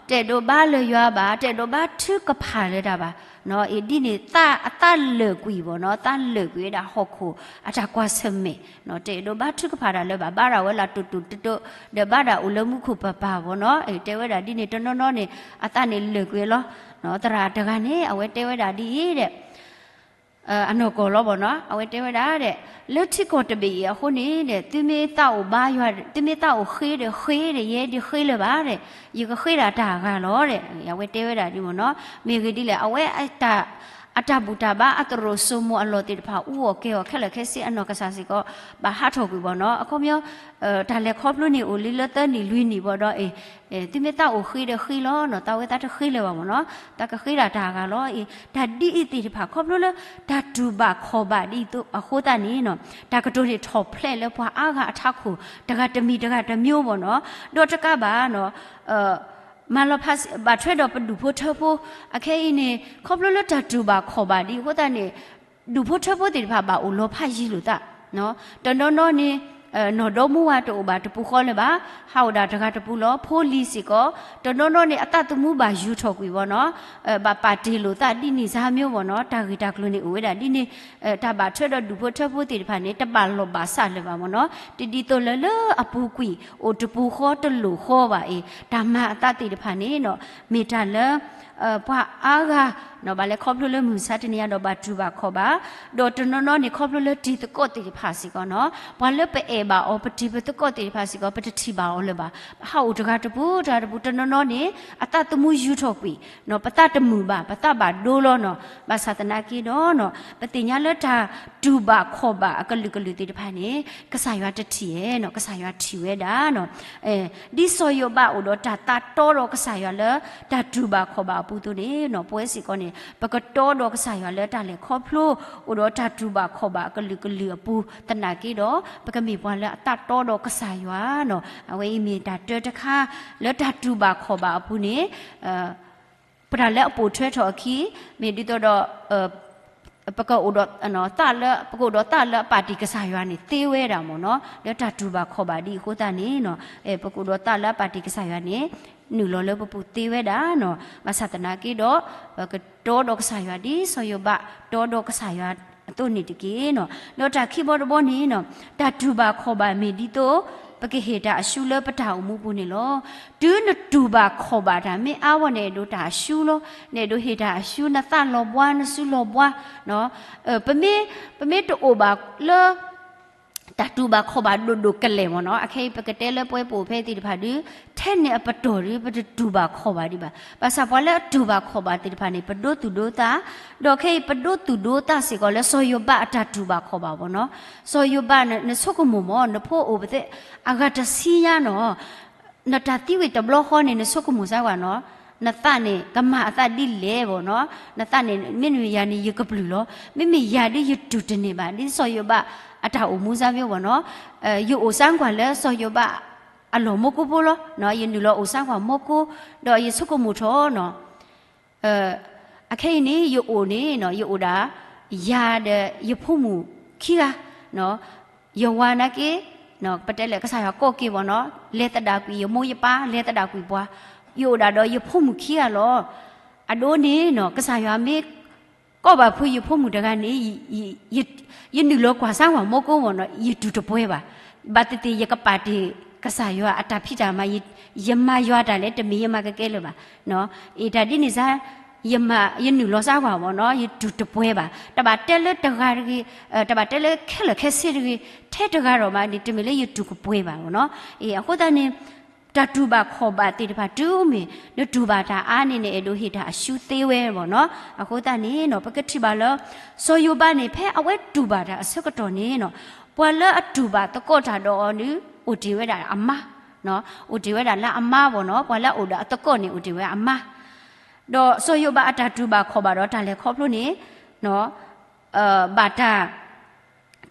တအဲၣ်ဒိးဘါလၢၤယွၤဘၣ်, တအဲၣ်ဒိးဘါထုကဖၣ်လၢၤတၢ်ဘၣ်, အ့ၣ်ဒ်န့ၣ် အသးလၢာ်ကွံာ်ဘၣ်နီၤ, သးလၢာ်ကွံာ်ဝဲဒၣ်ဟီၣ်ခိၣ်အတၢ်ကွၢ်ဆၢၣ်မဲာ်, တအဲၣ်ဒိးဘါထုကဖၣ်တၢ်လၢၤဘၣ်, ဘါတၢ်ဝဲလၢတိၢ်တိၢ်တိၢ်တိၢ်, ဒီးဘါတၢ်အိၣ်လၢမူခိၣ်ပၢ်ပၢ်ဘၣ်နီၤ, တဲဝဲဒၣ်ဒ်န့ၣ် တနီၤနီၤန့ၣ် အသးန့ၣ်လၢာ်ကွံာ်လီၤ. သရၣ်တဂၤန့ၣ် အဝဲတဲဝဲဒၣ်ဒ်အံၤဒီး အနီၢ်ကီၢ်လီၤဘၣ်နီၤ, အဝဲတဲဝဲဒၣ်ဒီး, လၢထံကီၢ်တဘ့ၣ်အံၤအဃိန့ၣ်ဒီး သုမ့ၢ်သးအိၣ်ဘါယွၤ, သုမ့ၢ်သးအိၣ်ဃ့ဒီးဃ့ဒီး ယဲဒုးဃ့လၢၤဘၣ်ဒီး, ယကဃ့ဒၣ်တၢ်အဂၤလီၤဒီး အဝဲတဲဝဲဒၣ်ဒ်မ့ၢ်နီၤ, မ့ၢ်ဂ့ၢ်ဒ်လဲၣ် အဝဲ အတၢ်ဘူၣ်တၢ်ဘါအသရိာ်စိမိၤအလီၢ်သ့ၣ်တဖၣ် အူအီၣ်ကဲအီၣ်ခဲလၢာ်ခဲဆ့ အနီၢ်ကစၢ်စ့ၢ်ကီး ဘၣ်ဟးထီၣ်ကွံာ်ဘၣ်နီၤ, အခီပညီ တၢ်လဲၤခီဖျိန့ၣ်အိၣ်လံလၢသၢနံၣ်လွံၢ်နံၣ်ဘၣ်ဒီး အ့ၣ် သုမ့ၢ်သးအိၣ်ဃ့ဒီးဃ့လီၤနီၤ, သးဝဲသးတဃ့လၢၤဘၣ်မ့ၢ်နီၤ, သးကဃ့ဒၣ်တၢ်အဂၤလီၤ. အ့ၣ် တၢ်ဒ်အံၤသ့ၣ်တဖၣ် ခီဖျိလၢ တၢ်တူၢ်ဘၣ်ခီၣ်ဘၣ်ဒ်အံၤအဃိသတးန့ၣ်နီၤ, တၢ်ကတိၤန့ၣ်ထီၣ်ဖျဲးလၢပှၤအါဂၤအထးခိၣ် တဂၤတမံၤတဂၤတမံၤမ့ၢ်နီၤ, ဒီးတကးဘၣ်နီၤ မၤလီၤဖး ဘၣ်ထွဲဒီးပဒူၣ်ဖိထၢဖိ, အခဲအံၤန့ၣ် ခီဖျိလၢတၢ်တူၢ်ဘၣ်ခီၣ်ဘၣ်ဒ်အဃိသတးန့ၣ် ဒူၣ်ဖိထၢဖိသ့ၣ်တဖၣ်ဘၣ်အိၣ်လီၤဖးယံၤလိာ်သး, တနီၤနီၤန့ၣ် နီၢ်ဒီမါဝၤတအိၣ်ဘၣ်တပူၤဃီလၢၤဘၣ်, ဟးအိၣ်ဒၣ်တဂၤတပူၤလီၤ, ဖိလံၤစ့ၢ်ကီး, တနီၤနီၤန့ၣ် အသးသမူဘၣ်ယူၤထီၣ်ကွံာ်ဘၣ်နီၤ, ဘၣ်ပာ်တ့ၢ်လိာ်သးဒ်န့ၣ်စ့ၢ်မ့ၢ်ဘၣ်နီၤ, တၢ်ဂ့ၢ်တၢ်ကျိၤန့ၣ်အိၣ်ဝဲဒၣ်ဒ်န့ၣ်, တၢ်ဘၣ်ထွဲဒီးဒူၣ်ဖိထၢဖိသ့ၣ်တဖၣ်န့ၣ် တဘၣ်လိာ်ဘၣ်စးလၢၤဘၣ်မ့ၢ်နီၤ, တဒ်သိးလၢလၢအပူၤကွံာ် အိၣ်တပူၤဃီတလိၣ်ဃီဘၣ်အံၤ တၢ်မၤအသးသ့ၣ်တဖၣ်န့ၣ်နီၤ မ့ၢ်တၢ်လၢ ပှၤအါဂၤ ဘၣ်လဲၤခီဖျိလၢမုၢ်မဆါတနံၤညါဒီးဘၣ်တူၢ်ဘၣ်ခီၣ်ဘၣ်, ဒီးတနီၤနီၤန့ၣ် ခီဖျိလၢတံၤသကိးသ့ၣ်တဖၣ်စ့ၢ်ကီးနီၤ, ပှၤလၢပအဲၣ်ဘၣ်အီၤ ပတံၤပသကိးသ့ၣ်တဖၣ်စ့ၢ်ကီး ပတထံၣ်ဘၣ်အီၤလၢၤဘၣ်, ဟးအိၣ်တဂၤတပူၤ တဂၤတပူၤ တနီၤနီၤန့ၣ် အသးသမူယူၤထီၣ်ကွံာ်နီၤ, ပသးတမုာ်ဘၣ် ပသးဘၣ်ဒိလီၤနီၤ, ဘၣ်ဆၣ်သနာ်က့ဒီးနီၤ ပသ့ၣ်ညါလၢတၢ်တူၢ်ဘၣ်ခီၣ်ဘၣ်အကလုာ်ကလုာ်သ့ၣ်တဖၣ်န့ၣ် ကစၢ်ယွၤတထံၣ်ဧါနီၤ, ကစၢ်ယွၤထံၣ်ဝဲဒၣ်နီၤ ဒ်စီၤယိၤဘးအိၣ်ဒီးတၢ်သးတီဒီးကစၢ်ယွၤလၢတၢ်တူၢ်ဘၣ်ခီၣ်ဘၣ်အပူၤအသိးန့ၣ်နီၤ, ပဝဲစ့ၢ်ကီးန့ၣ် ပကတီဒီးကစၢ်ယွၤလၢတၢ်လဲၤခီဖျိ အိၣ်ဒီးတၢ်တူၢ်ဘၣ်ခီၣ်ဘၣ်အကလုာ်ကလုာ်အပူၤသနာ်က့ဒီး ပကမ့ၢ်ပှၤလၢအသးတီဒီးကစၢ်ယွၤနီၤ, အဝဲအံၤမ့ၢ်တၢ်တၢတခါ လၢတၢ်တူၢ်ဘၣ်ခီၣ်ဘၣ်အပူၤန့ၣ် ပတၢ်လၢအပိာ်ထွဲထီၣ်အခံ မ့ၢ်ဒ်သိးဒီး ပကအိၣ်ဒီး သးလၢ ပကအိၣ်ဒီးသးလၢအပာ်တ့ၢ်ကစၢ်ယွၤန့ၣ် သ့ဝဲဒၣ်မ့ၢ်နီၤ, လၢတၢ်တူၢ်ဘၣ်ခီၣ်ဘၣ်ဒ်အဃိသတးန့ၣ်နီၤ, ပကအိၣ်ဒီးသးလၢအပာ်တ့ၢ်ကစၢ်ယွၤန့ၣ် နုာ်လီၤလၢပပူၤသ့ဝဲဒၣ်နီၤ, ဘၣ်ဆၣ်သနာ်က့ဒီး ပကတီဒီးကစၢ်ယွၤဒ်စီၤယိၤဘး တီဒီးကစၢ်ယွၤအသိးန့ၣ်တက့ၢ်နီၤ, ဒီးတၢ်ခံဘီတဘီန့ၣ်နီၤ, တၢ်တူၢ်ဘၣ်ခီၣ်ဘၣ်မ့ၢ်ဒ်သိး ပကဟ့ၣ်တၢ်အရှုံးလၢပတၢ်အိၣ်မူပူၤန့ၣ်လီၤ. တုၤနတူၢ်ဘၣ်ခီၣ်ဘၣ်တၢ် မ့ၢ်အါဝဲန့ၣ် နအဲၣ်ဒိးတၢ်အရှုံးလီၤ, နအဲၣ်ဒိးဟ့ၣ်တၢ်အရှုံး နသးလီၤဘှါ နစုလီၤဘှါ, ပမ့ၢ် ပမ့ၢ်တအိၣ်ဘၣ်လၢ တၢ်တူၢ်ဘၣ်ခီၣ်ဘၣ်ဒိၣ်ဒိၣ်ကလဲာ်မ့ၢ်နီၤ, အခဲအံၤပကတဲလၢပဝဲပအိၣ်ဖဲသ့ၣ်တဖၣ်ဒီး ထဲန့ၣ်အပတီၢ်ဒီး ပတတူၢ်ဘၣ်ခီၣ်ဘၣ်ဒံးဘၣ်. ဘၣ်ဆၣ်ပှၤလၢအတူၢ်ဘၣ်ခီၣ်ဘၣ်သ့ၣ်တဖၣ်န့ၣ် ပဒိသူၣ်ဒိသး, ဒီးခဲအံၤပဒိသူၣ်ဒိသးစ့ၢ်ကီးလၢ စီၤယိၤဘးအတၢ်တူၢ်ဘၣ်ခီၣ်ဘၣ်မ့ၢ်နီၤ, စီၤယိၤဘး နဆိကမိၣ်မ့ၢ် နဖိအိၣ်ပသ့ အဂၤတဆံညါနီၤ နတၢ်သံဝံၤတဘျီဃီန့ၣ် နဆိကမိၣ်စၢ်ကွၢ်နီၤ, နသးန့ၣ် ကမၤအသးဒ်လဲၣ်ဘၣ်နီၤ, နသးန့ၣ် မ့မ့ၢ်ယၤန့ၣ် ယကပျုၢ်လီၤ, မ့မ့ၢ်ယၤဒ်ယတူၢ်တန့ၢ်ဘၣ် ဒ်စီၤယိၤဘးအတၢ်အိၣ်မူစၢ်မ့ၢ်ဘၣ်နီၤ, ယအိၣ်စၢ်ကွၢ်လၢစီၤယိၤဘးအလီၢ်မူကိဖိလီၤ, ယနုာ်လီၤအိၣ်စၢ်ကွၢ်မူကိ, ဒီးယဆိကမိၣ်ထီၣ်နီၤ အခဲအံၤန့ၣ် ယအိၣ်န့ၣ်နီၤ ယအိၣ်ဒၣ် ယၤဒီးယဖိမုၣ်ခံဂၤ, ယဝၤနာ်က့ ပတဲလဲၣ်ကစၢ်ယွၤကိးက့ၤဘၣ်နီၤ, လဲၤသဒၣ်ကွံာ်ယမိၢ်ယပၢ် လဲၤသဒၣ်ကွံာ်ပှၤ, ယအိၣ်ဒၣ်ဒီးယဖိမုၣ်ခံဂၤလီၤ. အဒိန့ၣ်နီၤ ကစၢ်ယွၤမ့ၢ် ကိးဘၣ်ဖုယဖိမုၣ်တဂၤန့ၣ် ယနုာ်လီၤကွၢ်စၢ်ဝဲမိၢ်ကိၢ်မ့ၢ်နီၤ ယတူၢ်တပှဲၤဘၣ်. ဘၣ်သ့ၣ်သ့ၣ်ယကပာ်တ့ၢ်ကစၢ်ယွၤအတၢ်ဖံးတၢ်မၤ, ယမၤယွၤတၢ်လဲၣ် တမ့ၢ်ယမၤကကဲလၢၤဘၣ်. အ့ၣ် တၢ်ဒ်န့ၣ်စ့ၢ် ယနုာ်လီၤစၢ်ဝဲမ့ၢ်နီၤ ယတူၢ်တပှဲၤဘၣ်. တဘၣ်တဲလၢတဂၤတဂ့ၤ, တဘၣ်တဲလၢခဲလၢာ်ခဲဆ့တဂ့ၤ, ထဲတဂၤဒီးမးန့ၣ် တမ့ၢ်လၢယတူၢ်ကပှဲၤဘၣ်မ့ၢ်နီၤ. အ့ၣ် အဃိသတးန့ၣ် တၢ်တူၢ်ဘၣ်ခီၣ်ဘၣ်သ့ၣ်တဖၣ်တုၤမ့ၢ် နတူၢ်ဘၣ်တၢ်အါန့ၣ် နအဲၣ်ဒိးဟ့ၣ်တၢ်အရှုံးသ့ဝဲမ့ၢ်နီၤ. အဃိသတးန့ၣ်နီၤ ပကထံၣ်ဘၣ်လၢ စီၤယိၤဘးန့ၣ် ဖဲအဝဲတူၢ်ဘၣ်တၢ်အဆၢကတီၢ်န့ၣ်နီၤ ပှၤလၢအတူၢ်ဘၣ်သကိးတၢ်ဒီးအီၤန့ၣ် အိၣ်တ့ၢ်ဝဲဒၣ်အမါ, အိၣ်တ့ၢ်ဝဲဒၣ်လၢအမါမ့ၢ်နီၤ. ပှၤလၢအအိၣ်ဒီးအသကိးန့ၣ် အိၣ်တ့ၢ်ဝဲအမါ, ဒီးစီၤယိၤဘးအတၢ်တူၢ်ဘၣ်ခီၣ်ဘၣ်ဒီးတၢ်လဲၤခီဖျိန့ၣ် ဘၣ်တၢ်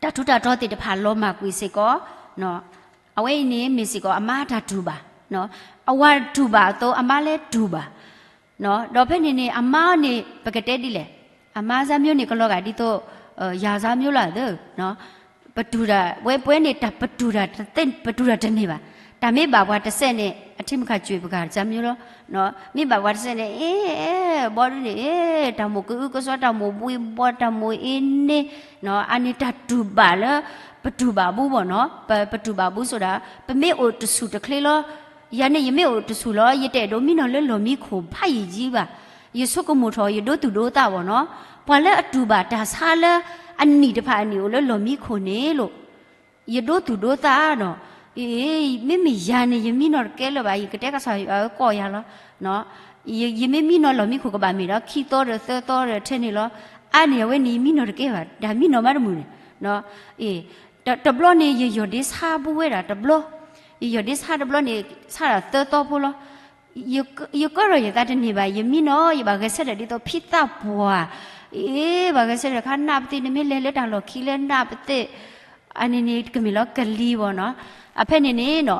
တၢ်ထူးတၢ်တီၤသ့ၣ်တဖၣ်လီၤမၢ်ကွံာ်စ့ၢ်ကီး, အဝဲအံၤန့ၣ်မ့ၢ်စ့ၢ်ကီးအမါတၢ်တူၢ်ဘၣ်, အဝၤတူၢ်ဘၣ်အသိး အမါလဲၤတူၢ်ဘၣ်, ဒီးဖဲန့ၣ်န့ၣ် အမါန့ၣ် ပကတဲဒ်လဲၣ်, အမါစၢ်မျိန့ၣ် ကလီၤဂာ်ဒ်သိး ယၤစၢ်မျိလီၤသၢ, ပတူၢ်တၢ် ဝဲပဝဲန့ၣ် တၢ်ပတူၢ်တၢ်တသ့ ပတူၢ်တၢ်တန့ၢ်ဘၣ်, တၢ်မ့ၢ်ဘၣ်ပှၤတစဲးန့ၣ် အထံမခၣ်ကွံာ်ပကစၢ်စၢ်မျိလီၤ, မ့ၢ်ဘၣ်ပှၤတစဲးန့ၣ် အ့ ဘီဒုန့ၣ် တၢ်မိၣ်ကအုကစွါ တၢ်မိၣ်ဘှံးဘှီ တၢ်မိၣ်အ့န့ၣ် အန့ၣ်တၢ်တူၢ်ဘၣ်လၢ ပတူၢ်ဘၣ်ဘူမ့ၢ်နီၤ, ပတူၢ်ဘၣ်ဘူဆိဒၣ် ပမ့ၢ်အိၣ်တဆူၣ်တချ့လီၤ, ယၤန့ၣ် ယမ့ၢ်အိၣ်တဆူၣ်လီၤ ယတအဲၣ်ဒိးမံနီၤလၢလီၢ်မံခိၣ်ဖးယံာ်ယံာ်ဘၣ်, ယဆိကမိၣ်ထီၣ် ယဒိသူၣ်ဒိသးမ့ၢ်နီၤ, ပှၤလၢအတူၢ်ဘၣ်တၢ်ဆါလၢ အနံၣ်တဖၣ်အနံၣ်အိၣ်လၢလီၢ်မံခိၣ်န့ၣ်လီၤ ယဒိသူၣ်ဒိသးနီၤ, အ့ မ့မ့ၢ်ယၤန့ၣ် ယမံနီၤတကဲလၢၤဘၣ်, ယကတဲကစၢ်ယွၤကိးယၤလီၤ, ယမ့ၢ်မံနီၤလီၢ်မံခိၣ်ကဘၣ်မ့ၢ်ဒီး ခံသီဒီးသၢသီဒီးထဲန့ၣ်လီၤ, အါန့ၢ်အဝဲန့ၣ် ယမံနီၤတကဲဘၣ်, တၢ်မံနီၤမးတမုာ်န့ၣ်, အ့ တဘျီန့ၣ် ယယီၢ်ဒ့ဆါဘူဝဲဒၣ်တဘျီ, ယယီၢ်ဒ့ဆါတဘျီန့ၣ် ဆါဒၣ်သၢသီဖိလီၤ, ယကၢထီၣ်ယသးတန့ၢ်ဘၣ်, ယမံနီၤ ယဘၣ်ဂဲၤဆၢထၢၣ်ဒ်သိးဖံသးပှၢ်, အ့ ဘၣ်ဂဲၤဆၢထၢၣ်ခါနၢ်ပသ့ၣ် နမ့ၢ်လဲၤလၢတၢ်လီၢ်ခံလၢနၢ်ပသ့ၣ် အန့ၣ်န့ၣ် ကမ့ၢ်လီၤကလံၤဘၣ်နီၤ, အဖဲန့ၣ်န့ၣ်နီၤ,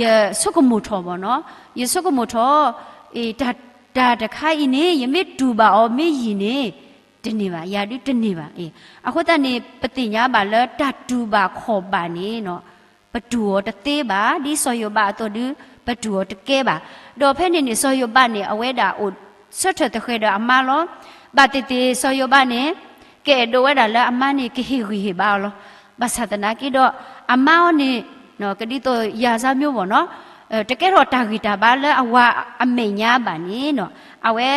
ယဆိကမိၣ်ထီၣ်ဘၣ်နီၤ, ယဆိကမိၣ်ထီၣ်, အ့ တၢ်တခါအံၤန့ၣ် ယမ့ၢ်တူၢ်ဘၣ်အီၤမ့ၢ်ယံာ်န့ၣ် တန့ၢ်ဘၣ်, ယၤဒုတန့ၢ်ဘၣ်, အ့ အဃိသတးန့ၣ် ပသ့ၣ်ညါဘၣ်လၢတၢ်တူၢ်ဘၣ်ခီၣ်ဘၣ်န့ၣ်နီၤ ပတူၢ်အီၤတသ့ဘၣ်, ဒ်စီၤယိၤဘးအသိးဒု ပတူၢ်အီၤတကဲဘၣ်, ဒီးဖဲန့ၣ်န့ၣ် စီၤယိၤဘးန့ၣ် အဝဲဒၣ်အိၣ်ဆၢထၢၣ်သဃဲးဒီးအမါလီၤ, ဘၣ်သ့ၣ်သ့ၣ် စီၤယိၤဘးန့ၣ် ကအဲၣ်ဒိးဝဲဒၣ်လၢအမါန့ၣ် ကဟ့ၣ်ဂံၢ်ဟ့ၣ်ဘါအီၤလီၤ, ဘၣ်ဆၣ်သနာ်က့ဒီး အမါအီၤန့ၣ် ကဒ်သိးယၤစၢ်မျိဘၣ်နီၤ, တကဲထီၣ်တၢ်ဂံၢ်တၢ်ဘါလၢအဝၤအမဲာ်ညါဘၣ်န့ၣ်နီၤ, အဝဲ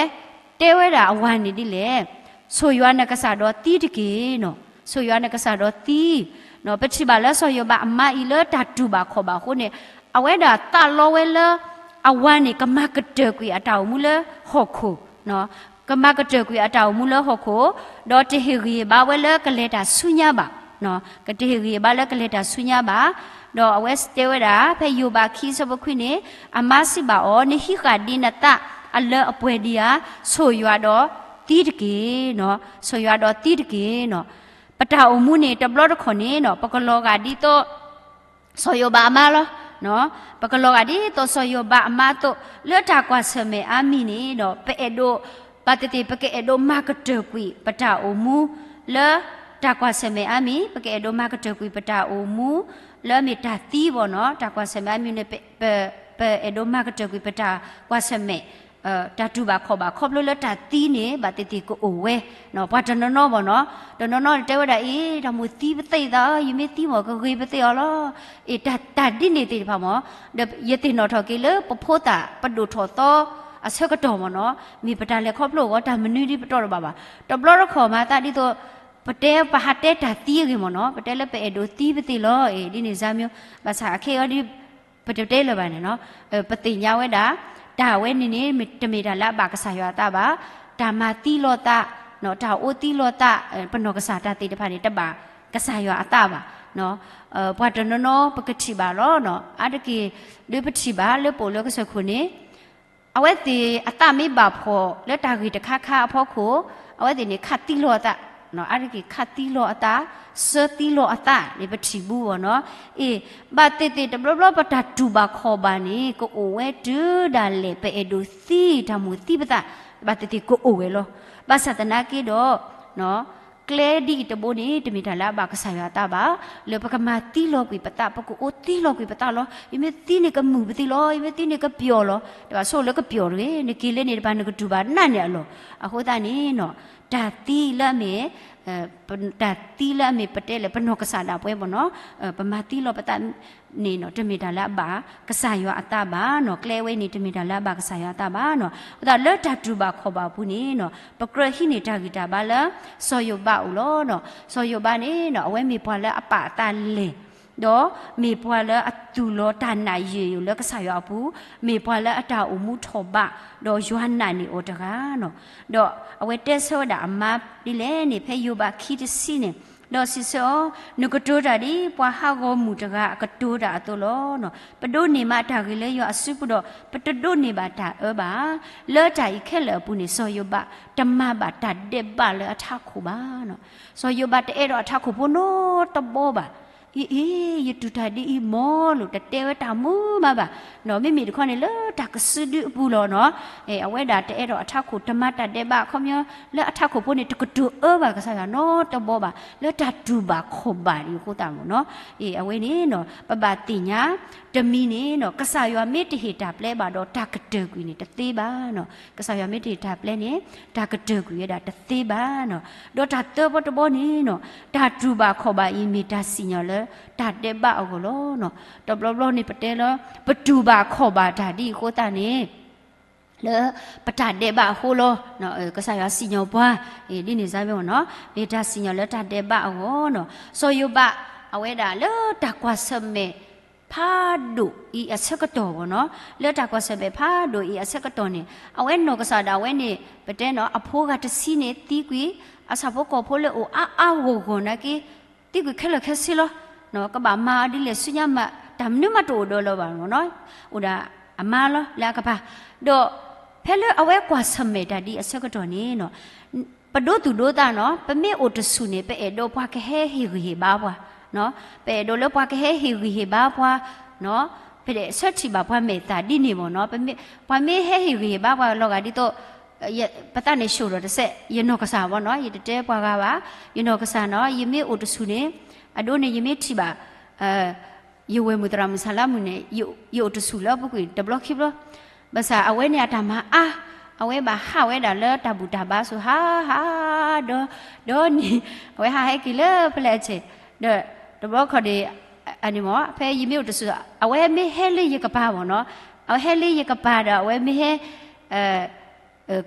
တဲဝဲဒၣ်အဝၤန့ၣ်ဒ်လဲၣ်, ဆိၣ်ယွၤနကစၢ်ဒီးသံတက့ၢ်နီၤ, ဆိၣ်ယွၤနကစၢ်ဒီးသံ, ပထံၣ်ဘၣ်လၢစီၤယိၤဘးအမါအံၤလၢတၢ်တူၢ်ဘၣ်ခီၣ်ဘၣ်အဃိန့ၣ် အဝဲဒၣ်သးလီဝဲလၢ အဝၤန့ၣ် ကမၤကတၢၢ်ကွံာ်အတၢ်အိၣ်မူလၢဟီၣ်ခိၣ်, ကမၤကတၢၢ်ကွံာ်အတၢ်အိၣ်မူလၢဟီၣ်ခိၣ်, ဒီးတဟ့ၣ်ဂံၢ်ဟ့ၣ်ဘါဝဲလၢကလဲၤတၢ်ဆူညါဘၣ်, ကတဟ့ၣ်ဂံၢ်ဟ့ၣ်ဘါလၢကလဲၤတၢ်ဆူညါဘၣ်, ဒီးအဝဲတဲဝဲဒၣ် ဖဲယိၤဘးခံဆၢဖိခွံန့ၣ်, အမါစံးဘၣ်အီၤ, နဟံးဃာ်ဒံးနသးအလၢအပှဲၤဒံးဧါ, ဆိၣ်ယွၤဒီးသံတက့ၢ်နီၤ, ဆိၣ်ယွၤဒီးသံတက့ၢ်နီၤ, ပတၢ်အိၣ်မူန့ၣ် တဘျီတခီၣ်န့ၣ်နီၤ ပကလီၤဂာ်ဒ်သိး စီၤယိၤဘးအမါလီၤ. ပကလီၤဂာ်ဒ်သိးစီၤယိၤဘးအမါအသိး လၢတၢ်ကွၢ်ဆၢၣ်မဲာ်အါမံၤန့ၣ်ဒီး ပအဲၣ်ဒိး ဘၣ်သ့ၣ်သ့ၣ် ပကအဲၣ်ဒိးမၤကတၢၢ်ကွံာ်ပတၢ်အိၣ်မူ လၢတၢ်ကွၢ်ဆၢၣ်မဲာ်အါမံၤ, ပကအဲၣ်ဒိးမၤကတၢၢ်ကွံာ်ပတၢ်အိၣ်မူ လၢမ့ၢ်တၢ်သံဘၣ်နီၤ, တၢ်ကွၢ်ဆၢၣ်မဲာ်အါမံၤန့ၣ် ပ ပအဲၣ်ဒိးမၤကတၢၢ်ကွံာ်ပတၢ်ကွၢ်ဆၢၣ်မဲာ် တၢ်တူၢ်ဘၣ်ခီၣ်ဘၣ် ခီဖျိလၢတၢ်သံန့ၣ် ဘၣ်သ့ၣ်သ့ၣ်ကအိၣ်ဝဲ, ပှၤတနီၤနီၤဘၣ်နီၤ, တနီၤနီၤတဲဝဲဒၣ်အံၤ တၢ်မိၣ်သံပသ့ၣ်သးဧၢ, ယမ့ၢ်သံမ့ၢ်ကဂ့ၤပသ့ၣ်အီၤလီၤ. အ့ၣ် တၢ်ဒ်န့ၣ်သ့ၣ်တဖၣ်မ့ၢ်, ဒီးယသ့ၣ်နီၣ်ထီၣ်က့ၤလၢပဖိသၣ် ပဒိၣ်ထီၣ်သီအဆၢကတီၢ်မ့ၢ်နီၤ, မ့ၢ်ပတၢ်လဲၤခီဖျိအဂီၢ် တၢ်မနုၤဒ်ပတီၢ်တဘၣ်ဘၣ်. တဘျီတခီၣ်မၤသးဒ်သိး ပတဲပဟးတဲတၢ်သံအဂ့ၢ်မ့ၢ်နီၤ, ပတဲလၢပအဲၣ်ဒိးသံပသ့ၣ်လီၤ. အ့ၣ် ဒ်န့ၣ်စၢ်မ့ၢ်, ဘၣ်ဆၣ်အခဲအံၤဒ် ပတတဲလၢၤဘၣ်န့ၣ်နီၤ, ပသ့ၣ်ညါဝဲဒၣ် တၢ်ဝဲန့ၣ်န့ၣ် တမ့ၢ်တၢ်လၢအဘၣ်ကစၢ်ယွၤအသးဘၣ်, တၢ်မၤသံလိာ်သး, တၢ်အိၣ်သံလိာ်သး, ပနီၢ်ကစၢ်တၢ်သ့ၣ်တဖၣ်န့ၣ် တဘၣ်ကစၢ်ယွၤအသးဘၣ်. ပှၤတနီၤနီၤပကထံၣ်ဘၣ်လီၤ, အါတက့ၢ် ဒ်ပထံၣ်ဘၣ်လၢပအိၣ်လၢကစၢၢ်ခိၣ်န့ၣ် အဝဲသ့ၣ်အသးမ့ၢ်ဘၣ်ဖှီၣ်လၢတၢ်ဂ့ၢ်တခါခါအဖီခိၣ်, အဝဲသ့ၣ်န့ၣ် ခးသံလိာ်အသး, အါတက့ၢ်ခးသံလိာ်အသး, စၢသံလိာ်အသးန့ၣ် ပထံၣ်ဘူးဘၣ်နီၤ. အ့ၣ် ဘၣ်သ့ၣ်သ့ၣ်တဘျီဘျီပတၢ်တူၢ်ဘၣ်ခီၣ်ဘၣ်န့ၣ် ကအိၣ်ဝဲတုၤဒၣ်လဲာ် ပအဲၣ်ဒိးသံတၢ်မိၣ်သံပသး, ဘၣ်သ့ၣ်သ့ၣ်ကအိၣ်ဝဲလီၤ. ဘၣ်ဆၣ်သနာ်က့ဒီး ကျဲဒ်အံၤတဘိန့ၣ် တမ့ၢ်တၢ်လၢအဘၣ်ကစၢ်ယွၤအသးဘၣ်, လၢပကမၤသံလီၤကွံာ်ပသး, ပကအိၣ်သံလီၤကွံာ်ပသးလီၤ. ယမ့ၢ်သံန့ၣ်ကမုာ်ပသံလီၤ, ယမ့ၢ်သံန့ၣ်ကပျီၤလီၤ. တဘၣ်ဆိၣ်လၢကပျီၤတဂ့ၤ, နက့ၤလၢန့ၣ်တဖၣ် နကတူၢ်ဘၣ်နးန့ၢ်အလီၢ်. အဃိသတးန့ၣ်နီၤ, တၢ်သံလၢအမ့ၢ် တၢ်သံလၢအမ့ၢ်ပတဲလၢပနီၢ်ကစၢ်ဒၣ်ပှဲၤမ့ၢ်နီၤ, ပမၤသံလီၤပသးန့ၣ်နီၤ, တမ့ၢ်တၢ်လၢအဘၣ်ကစၢ်ယွၤအသးဘၣ်နီၤ. ကျဲဝဲန့ၣ် တမ့ၢ်တၢ်လၢအဘၣ်ကစၢ်ယွၤအသးဘၣ်နီၤ. အဃိသတးလၢတၢ်တူၢ်ဘၣ်ခီၣ်ဘၣ်အပူၤန့ၣ်နီၤ, ပကြၢးဟံးန့ၢ်တၢ်ဂံၢ်တၢ်ဘါလၢ စီၤယိၤဘးအိၣ်လီၤနီၤ. စီၤယိၤဘးန့ၣ်နီၤ, အဝဲမ့ၢ်ပှၤလၢအပာ်အသးလဲၢ် ဒီးမ့ၢ်ပှၤလၢအသူၣ်လီၤတၢ်နာ်ယ့ၢ်ယိာ်လၢကစၢ်ယွၤအပူၤ, မ့ၢ်ပှၤလၢအတၢ်အိၣ်မူထီၣ်ဘး, ဒီးယွၤနာ်န့ၢ်အီၤတဂၤနီၤ. ဒီးအဝဲတဲဆၢဝဲဒၣ်အမါဒ်လဲၣ်န့ၣ် ဖဲယိၤဘးခံတဆံန့ၣ်, ဒီးစံးဆၢအီၤ, နကတိၤတၢ်ဒ်ပှၤဟးဂီၤမုၢ်တဂၤအကတိၤတၢ်အသိးလီၤ. ပဒိးန့ၢ်မးတၢ်ဂ့ၤလၢယွၤအစုပူၤဒီး ပတဒိးန့ၢ်ဘၣ်တၢ်အၢဘၣ်. လၢတၢ်အံၤခဲလၢာ်အပူၤန့ၣ် စီၤယိၤဘး တမၤဘၣ်တၢ်ဒဲးဘးလၢအထးခိၣ်ဘၣ်နီၤ. စီၤယိၤဘးတအဲၣ်ဒိးအထးခိၣ်ဖိနီတဘီဘၣ်. အ့ အ့ ယတူၢ်တၢ်ဒ်အံၤမ့ၢ်လိာ် တတဲဝဲတၢ်မုာ်မးဘၣ်နီၤ. မ့မ့ၢ်တခီန့ၣ် လၢတၢ်ကစုဒုအပူၤလီၤနီၤ, အဝဲဒၣ်တအဲၣ်ဒိးအထးခိၣ် တမၤတၢ်ဒဲးဘး အခီပညီ လၢအထးခိၣ်ဖိန့ၣ် တကတိၤအၢဘၣ်ကစၢ်ယွၤနီတဘီဘၣ် လၢတၢ်တူၢ်ဘၣ်ခီၣ်ဘၣ်ဒ်အဃိသတးမ့ၢ်နီၤ. အ့ အဝဲန့ၣ်နီၤ ပဘၣ်သ့ၣ်ညါ တမံၤန့ၣ်နီၤ, ကစၢ်ယွၤမ့ၢ်တဟ့ၣ်တၢ်ပျဲဘၣ်ဒီး တၢ်ကတၢၢ်ကွံာ်န့ၣ် တသ့ဘၣ်နီၤ. ကစၢ်ယွၤမ့ၢ်တဟ့ၣ်တၢ်ပျဲန့ၣ် တၢ်ကတၢၢ်ကွံာ်ဝဲဒၣ်တသ့ဘၣ်နီၤ. ဒီးတၢ်သၢဘီတဘီန့ၣ်နီၤ, တၢ်တူၢ်ဘၣ်ခီၣ်ဘၣ်အံၤ မ့ၢ်တၢ်စံၣ်ညီၣ်လၢတၢ်ဒဲးဘးအဂီၢ်လီၤနီၤ. တဘျီဘျီန့ၣ် ပတဲလၢ ပတူၢ်ဘၣ်ခီၣ်ဘၣ်တၢ်ဒ်အဃိသတးန့ၣ် လၢပတၢ်ဒဲးဘးအဃိလီၤ. ကစၢ်ယွၤစံၣ်ညီၣ်ပှၤ ဒ်န့ၣ်စၢ်မ့ၢ်နီၤ, မ့ၢ်တၢ်စံၣ်ညီၣ်လၢတၢ်ဒဲးဘးအဂီၢ်နီၤ. စီၤယိၤဘး အဝဲဒၣ်လၢတၢ်ကွၢ်ဆၢၣ်မဲာ်ဖးဒိၣ်အံၤအဆၢကတီၢ်မ့ၢ်နီၤ, လၢတၢ်ကွၢ်ဆၢၣ်မဲာ်ဖးဒိၣ်အံၤအဆၢကတီၢ်န့ၣ် အဝဲနီၢ်ကစၢ်ဒၣ်ဝဲန့ၣ် ပတဲနီၤ အဖိဂၤတဆံန့ၣ်သံကွံာ်, အဆၣ်ဖိကီၢ်ဖိလၢအိၣ်အါအါဂီၢ်ဂီၢ်နာ်က့ သံကွံာ်ခဲလၢာ်ခဲဆ့လီၤ. ကဘၣ်မၤအီၤဒ်လဲၣ်ဆူညါမး တၢ်မနုၤမးတအိၣ်ဒီးလၢၤဘၣ်မ့ၢ်နီၤ, အိၣ်ဒၣ်အမါလီၤလၢအကပၤ. ဒီးဖဲလၢအဝဲကွၢ်ဆၢၣ်မဲာ်တၢ်ဒ်အဆၢကတီၢ်န့ၣ်နီၤ, ပဒိသူၣ်ဒိသးနီၤ, ပမ့ၢ်အိၣ်တဆူၣ်န့ၣ် ပအဲၣ်ဒိးပှၤကဟဲဟ့ၣ်ဂံၢ်ဟ့ၣ်ဘါပှၤ, ပအဲၣ်ဒိးလၢပှၤကဟဲဟ့ၣ်ဂံၢ်ဟ့ၣ်ဘါပှၤ, ပဆၢထံၣ်ဘၣ်ပှၤမဲာ်သၣ်ဒ်န့ၣ်မ့ၢ်နီၤ, ပှၤမ့ၢ်ဟဲဟ့ၣ်ဂံၢ်ဟ့ၣ်ဘါပှၤလီၤဂာ်ဒ်သိး ပသးန့ၣ်ဆှိၣ်ဒီးတစဲး ယနီၢ်ကစၢ်မ့ၢ်နီၤ, ယတတဲပှၤဂၤဘၣ်, ယနီၢ်ကစၢ်နီၤ, ယမ့ၢ်အိၣ်တဆူၣ်န့ၣ်, အဒိန့ၣ် ယမ့ၢ်ထံၣ်ဘၣ် ယဝဲၢ်မုၢ်သရၣ်မုၢ်ဆါလါမုၢ်န့ၣ် ယအိၣ်တဆူၣ်လၢအပူၤကွံာ်တဘျီခံဘျီ, ဘၣ်ဆၣ်အဝဲန့ၣ်အတၢ်မၤအါ, အဝဲဘၣ်ဟးဝဲဒၣ်လၢတၢ်ဘူၣ်တၢ်ဘါစိၤဟးဟး, ဒီး ဒီးန့ၣ် အဝဲဟးဟဲက့ၤလၢဖဲလဲၣ်အဆဲး, ဒီးတဘျီခီန့ၣ် အန့ၣ်မ့ၢ် ဖဲယမ့ၢ်အိၣ်တဆူၣ် အဝဲမ့ၢ်ဟဲလၢယကပၤမ့ၢ်နီၤ, အဝဲဟဲလၢယကပၤဒီး အဝဲမ့ၢ်ဟဲ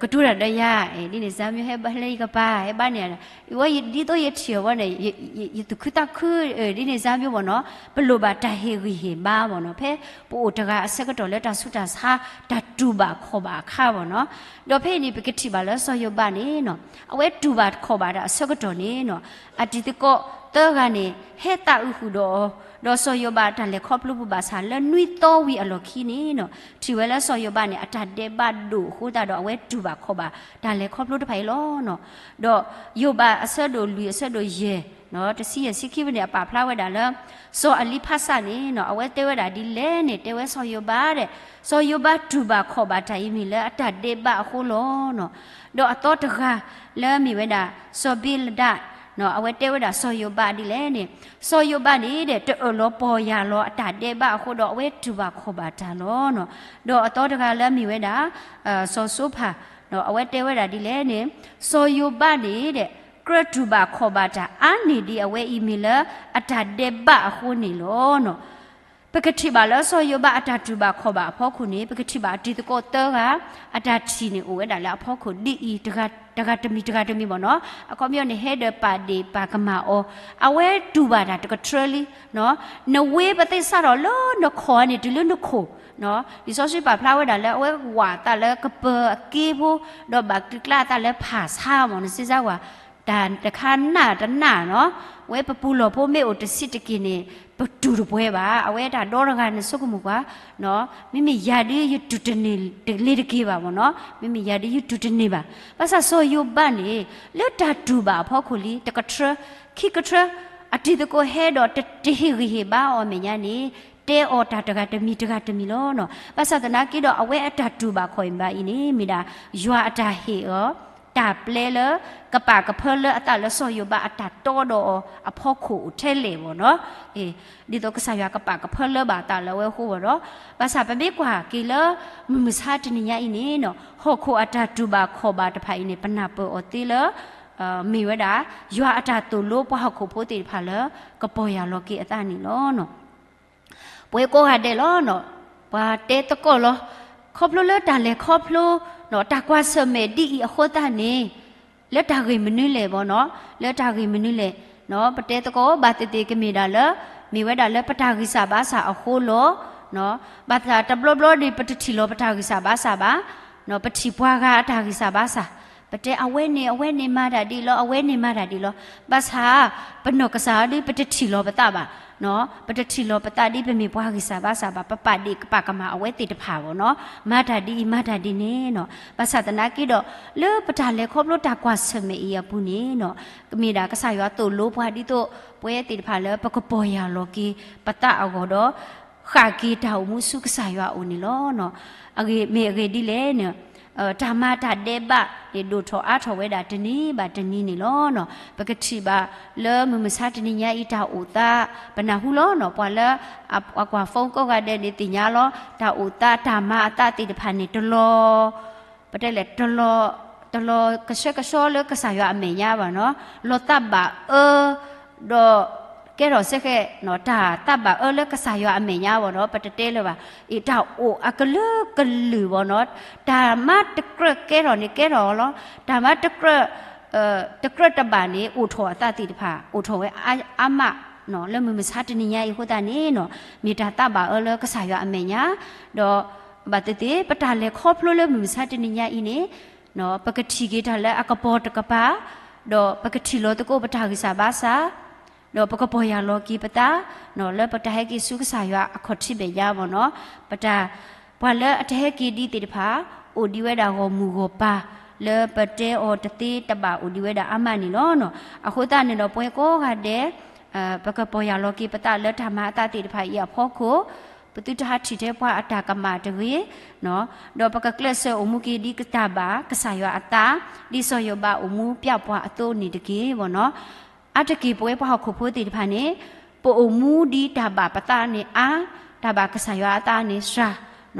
ကတိၤတၢ်ဒီးယၤ, ဒ်န့ၣ်စၢ်မ့ၢ်ဟဲလၢယကပၤ ဟဲဘါန့ၣ်, ဝဲဒ်သိးယထံၣ်အီၤဝဲန့ၣ် ယသူၣ်ခုသးခု ဒ်န့ၣ်စၢ်မ့ၢ်မ့ၢ်နီၤ, ပလိၣ်ဘၣ်တၢ်ဟ့ၣ်ဂံၢ်ဟ့ၣ်ဘါမ့ၢ်နီၤ, ဖဲပအိၣ်တဂၤအဆၢကတီၢ်လၢတၢ်ဆူးတၢ်ဆါ တၢ်တူၢ်ဘၣ်ခီၣ်ဘၣ်အခါမ့ၢ်နီၤ, ဒီးဖဲအံၤန့ၣ် ပကထံၣ်ဘၣ်လၢစီၤယိၤဘးန့ၣ်နီၤ, အဝဲတူၢ်ဘၣ်ခီၣ်ဘၣ်တၢ်အဆၢကတီၢ်န့ၣ်နီၤ, အတံၤသကိးသၢဂၤန့ၣ် ဟဲသးအုးဃုာ်ဒီးအီၤ, ဒီးစီၤယိၤဘးအတၢ်လဲၤခီဖျိပူၤဘၣ်ဆၣ် လၢနွံသီဝံၤအလီၢ်ခံန့ၣ်နီၤ, ထံၣ်ဝဲလၢစီၤယိၤဘးန့ၣ် အတၢ်ဒဲးဘးဒိၣ်အဃိသတးဒီး အဝဲတူၢ်ဘၣ်ခီၣ်ဘၣ်တၢ်လဲၤခီဖျိတဖၣ်အံၤလီၤနီၤ. ဒီးယိၤဘးအဆၢဒိၣ်လွံၢ်အဆၢဒိၣ်ယဲၢ် တဆံယဲၢ်ဆံခံဖဲန့ၣ် အပာ်ဖျါဝဲဒၣ်လၢ စီၤအလံဖးစၢ်န့ၣ်နီၤ အဝဲတဲဝဲဒၣ်ဒ်လဲၣ်န့ၣ် တဲဝဲစီၤယိၤဘးဒီး စီၤယိၤဘးတူၢ်ဘၣ်ခီၣ်ဘၣ်တၢ်အံၤမ့ၢ်လၢအတၢ်ဒဲးဘးအဃိလီၤနီၤ. ဒီးအသီတဂၤလၢအမ့ၢ်ဝဲဒၣ် စီၤဘံလဒၣ် အဝဲတဲဝဲဒၣ်စီၤယိၤဘးဒ်လဲၣ်န့ၣ် စီၤယိၤဘးန့ၣ်ဒီး တအၢၣ်လီၤပီၢ်ယၢ်လီၤအတၢ်ဒဲးဘးအဃိဒီး အဝဲတူၢ်ဘၣ်ခီၣ်ဘၣ်တၢ်လီၤနီၤ. ဒီးအသီတဂၤလၢအမ့ၢ်ဝဲဒၣ် စီၤစိဖၣ် အဝဲတဲဝဲဒၣ်ဒ်လဲၣ်န့ၣ် စီၤယိၤဘးန့ၣ်ဒီး ကြၢးတူၢ်ဘၣ်ခီၣ်ဘၣ်တၢ်အါန့ၢ်ဒံးအဝဲအံၤမ့ၢ်လၢအတၢ်ဒဲးဘးအဃိန့ၣ်လီၤနီၤ. ပကထံၣ်ဘၣ်လၢစီၤယိၤဘးအတၢ်တူၢ်ဘၣ်ခီၣ်ဘၣ်အဖီခိၣ်န့ၣ် ပကထံၣ်ဘၣ်အတံၤသကိးသၢဂၤ အတၢ်ထံၣ်န့ၣ်အိၣ်ဝဲဒၣ်လၢအဖီခိၣ်ဒ်အံၤ တဂၤတမံၤတဂၤတမံၤမ့ၢ်နီၤ, အခီပညီန့ၣ် ဟဲဒီးပာ်ဒ့ၣ်ပာ်ကမၣ်အီၤ, အဝဲတူၢ်ဘၣ်တၢ်တကထြၢလံ နဝ့ပသ့ၣ်စးထီၣ်လၢနခီၣ်န့ၣ် တုၤလၢနခိၣ်, လံာ်စီဆှံပာ်ဖျါဝဲဒၣ်လၢအဝဲဝးအသးလၢကပၢၤအက့ဖိ ဒီးဘၣ်ကျံးကျါအသးလၢဖၣ်ဆါမ့ၢ် နစ့စါဝၤ တၢ်တခါနၢ်တနၢ်နီၤ, ဝဲပပူၤလီၢ်ဖိမ့ၢ်အိၣ်တဆံးတက့ၢ်န့ၣ် ပတူၢ်တပှဲၤဘၣ်, အဝဲတၢ်ဒီတဂၤန့ၣ်ဆိကမိၣ်ကွၢ်, မ့မ့ၢ်ယၤဒုးယတူၢ်တန့ၢ်တလ့ၤတက့ၢ်ဘၣ်မ့ၢ်နီၤ, မ့မ့ၢ်ယၤဒုးယတူၢ်တန့ၢ်ဘၣ်. ဘၣ်ဆၣ်စီၤယိၤဘးန့ၣ် လၢတၢ်တူၢ်ဘၣ်အဖီခိၣ်လံ တကထြၢ, ခံကထြၢ, အတံၤသကိးဟဲဒီးတဟ့ၣ်ဂံၢ်ဟ့ၣ်ဘါအီၤအမဲာ်ညါန့ၣ် တဲအီၤတၢ်တဂၤတမံၤတဂၤတမံၤလီၤနီၤ. ဘၣ်ဆၣ်သနာ်က့ဒီး အဝဲအတၢ်တူၢ်ဘၣ်ခီၣ်ဘၣ်အံၤန့ၣ် မ့ၢ်ဒၣ်ယွၤအတၢ်ဟ့ၣ်အီၤ တၢ်ပျဲလၢ ကပာ်ကဖၢလၢအသးလၢစီၤယိၤဘးအတၢ်တီဒီးအီၤအဖီခိၣ်အိၣ်ထဲလဲၣ်ဘၣ်နီၤ. ဒ်သိးကစၢ်ယွၤကပာ်ကဖၢလၢဘၣ်အသးလၢအဝဲအဃိဘၣ်ဒီး, ဘၣ်ဆၣ်ပမ့ၢ်ကွၢ်က့ၤလၢ မုၢ်မဆါတနံၤညါအံၤန့ၣ်နီၤ, ဟီၣ်ခိၣ်အတၢ်တူၢ်ဘၣ်ခီၣ်ဘၣ်တဖၣ်အံၤန့ၣ် ပနၢ်ပၢၢ်အီၤသ့လၢ မ့ၢ်ဝဲဒၣ် ယွၤအတၢ်သိၣ်လိပှၤဟီၣ်ခိၣ်ဖိသ့ၣ်တဖၣ်လၢ ကပီၢ်ယၢ်လီၤက့ၤအသးန့ၣ်လီၤ. ပဝဲကိးဂၤဒဲးလီၤ, ပှၤတဲသကိးလီၤ, ခီဖျိလၢတၢ်လဲၤခီဖျိ တၢ်ကွၢ်ဆၢၣ်မဲာ်ဒ်အံၤအဃိသတးန့ၣ်, လၢတၢ်ဂ့ၢ်မနုၤလဲၣ်ဘၣ်နီၤ, လၢတၢ်ဂ့ၢ်မနုၤလဲၣ်, ပတဲသကိးဘၣ်သ့ၣ်သ့ၣ်ကမ့ၢ်ဒၣ်လၢ မ့ၢ်ဝဲဒၣ်လၢပတၢ်ဂံၢ်စၢ်ဘါစၢ်အဃိလီၤ. ဘၣ်ဆၣ်တဘျီဘျီန့ၣ် ပတထံၣ်လီၤပတၢ်ဂံၢ်စၢ်ဘါစၢ်ဘၣ်, ပထံၣ်ပှၤဂၤအတၢ်ဂံၢ်စၢ်ဘါစၢ်, ပတဲအဝဲန့ၣ် အဝဲန့ၣ်မၤတၢ်ဒ်လီၤ, အဝဲန့ၣ်မၤတၢ်ဒ်လီၤ, ဘၣ်ဆၣ် ပနီၢ်ကစၢ်ဒ်ပတထံၣ်လီၤပသးဘၣ်, ပတထံၣ်လီၤပသးဒ်ပမ့ၢ်ပှၤဂံၢ်စၢ်ဘါစၢ်ဘၣ်, ပပာ်ဒ့ၣ်ပာ်ကမၣ်အဝဲသ့ၣ်တဖၣ်ဘၣ်နီၤ, မၤတၢ်ဒ်အံၤ မၤတၢ်ဒ်န့ၣ်နီၤ. ဘၣ်ဆၣ်သနာ်က့ဒီး လၢပတၢ်လဲၤခီဖျိတၢ်ကွၢ်ဆၢၣ်မဲာ်အံၤအပူၤန့ၣ်နီၤ, ကမ့ၢ်ဒၣ်ကစၢ်ယွၤသိၣ်လိပှၤဒ်သိး ပဝဲသ့ၣ်တဖၣ်လၢပကပီၢ်ယၢ်လီၤက့ၤပသးအဂီၢ်ဒီး ဃၣ်က့ၤတၢ်အိၣ်မူဆူကစၢ်ယွၤအအိၣ်န့ၣ်လီၤ. အဂ့ၢ်မ့ၢ်အဂ့ၢ်ဒ်လဲၣ်န့ၣ်, တၢ်မၤတၢ်ဒဲးဘးန့ၣ် ဒိၣ်ထီၣ်အါထီၣ်ဝဲဒၣ်တနံၤဘၣ်တနံၤန့ၣ်လီၤ. ပကထံၣ်ဘၣ်လၢမုၢ်မဆါတနံၤညါအံၤတၢ်အိၣ်သး ပနၢ်ဟူလီၤနီၤ, ပှၤလၢ အကွၢ် phone ကိးဂၤဒဲးန့ၣ်သ့ၣ်ညါလီၤ, တၢ်အိၣ်သးတၢ်မၤအသးသ့ၣ်တဖၣ်န့ၣ် တလီၤ ပတဲလဲၣ် တလီၤ တလီၤကဆှဲကဆှီလၢကစၢ်ယွၤအမဲာ်ညါဘၣ်နီၤ, လီၤသးဘၣ်အၢ ဒီးကဲထီၣ်စ့ၢ်ကီး တၢ်သးဘၣ်အၢလၢကစၢ်ယွၤအမဲာ်ညါဘၣ်နီၤ, ပတတဲလၢၤဘၣ်. အံၤ တၢ်အိၣ်အကလုာ်ကလုာ်ဘၣ်နီၤ, တၢ်မၤတကြၢးကဲထီၣ်န့ၣ်ကဲထီၣ်လီၤ, တၢ်မၤတကြၢး တကြၢးတဘၣ်န့ၣ် အိၣ်ထီၣ်အသးသ့ၣ်တဖၣ် အိၣ်ထီၣ်ဝဲအါမး လၢမုၢ်မဆါတနံၤညါအံၤအဃိသတးန့ၣ်နီၤ, မ့ၢ်တၢ်သးဘၣ်အၢလၢကစၢ်ယွၤအမဲာ်ညါ, ဒီးဘၣ်သ့ၣ်သ့ၣ် ပတၢ်လဲၤခီဖျိလၢမုၢ်မဆါတနံၤညါအံၤန့ၣ် ပကထံၣ်က့ၤတၢ်လၢအကပီၤတကပၤ, ဒီးပကထံၣ်လီၤသကိးပတၢ်ဂံၢ်စၢ်ဘါစၢ်, ဒီးပကပီၢ်ယၢ်လီၤက့ၤပသး လၢပတၢ်ဟဲက့ၤဆူကစၢ်ယွၤအခီၣ်ထံးမဲာ်ညါဘၣ်နီၤ, ပတၢ် ပှၤလၢအတဟဲက့ၤဒံးသ့ၣ်တဖၣ် အိၣ်ဒံးဝဲဒၣ်ဂီၢ်မုၢ်ဂီၢ်ပၤ လၢပတဲအီၤတသ့တဘၣ်အိၣ်ဒံးဝဲဒၣ်အါမးန့ၣ်လီၤ. အဃိသတးန့ၣ်ဒီး ပဝဲကိးဂၤဒဲး ပကပီၢ်ယၢ်လီၤက့ၤပသးလၢတၢ်မၤအသးသ့ၣ်တဖၣ်အံၤအဖီခိၣ်, ပသုတဟးထံၣ်ထဲပှၤအတၢ်ကမၣ်တဂ့ၤ, ဒီးပကကျဲးစၢးအိၣ်မူက့ၤဒ်တၢ်ဘၣ်ကစၢ်ယွၤအသး, ဒ်စီၤယိၤဘးအိၣ်မူပျဲပှၤအသိးန့ၣ်တက့ၢ်ဘၣ်နီၤ. အါတက့ၢ်ပဝဲပှၤဟီၣ်ခိၣ်ဖိသ့ၣ်တဖၣ်န့ၣ် ပအိၣ်မူဒ်တၢ်ဘၣ်ပသးန့ၣ်အါ, တၢ်ဘၣ်ကစၢ်ယွၤအသးန့ၣ်စှၤ,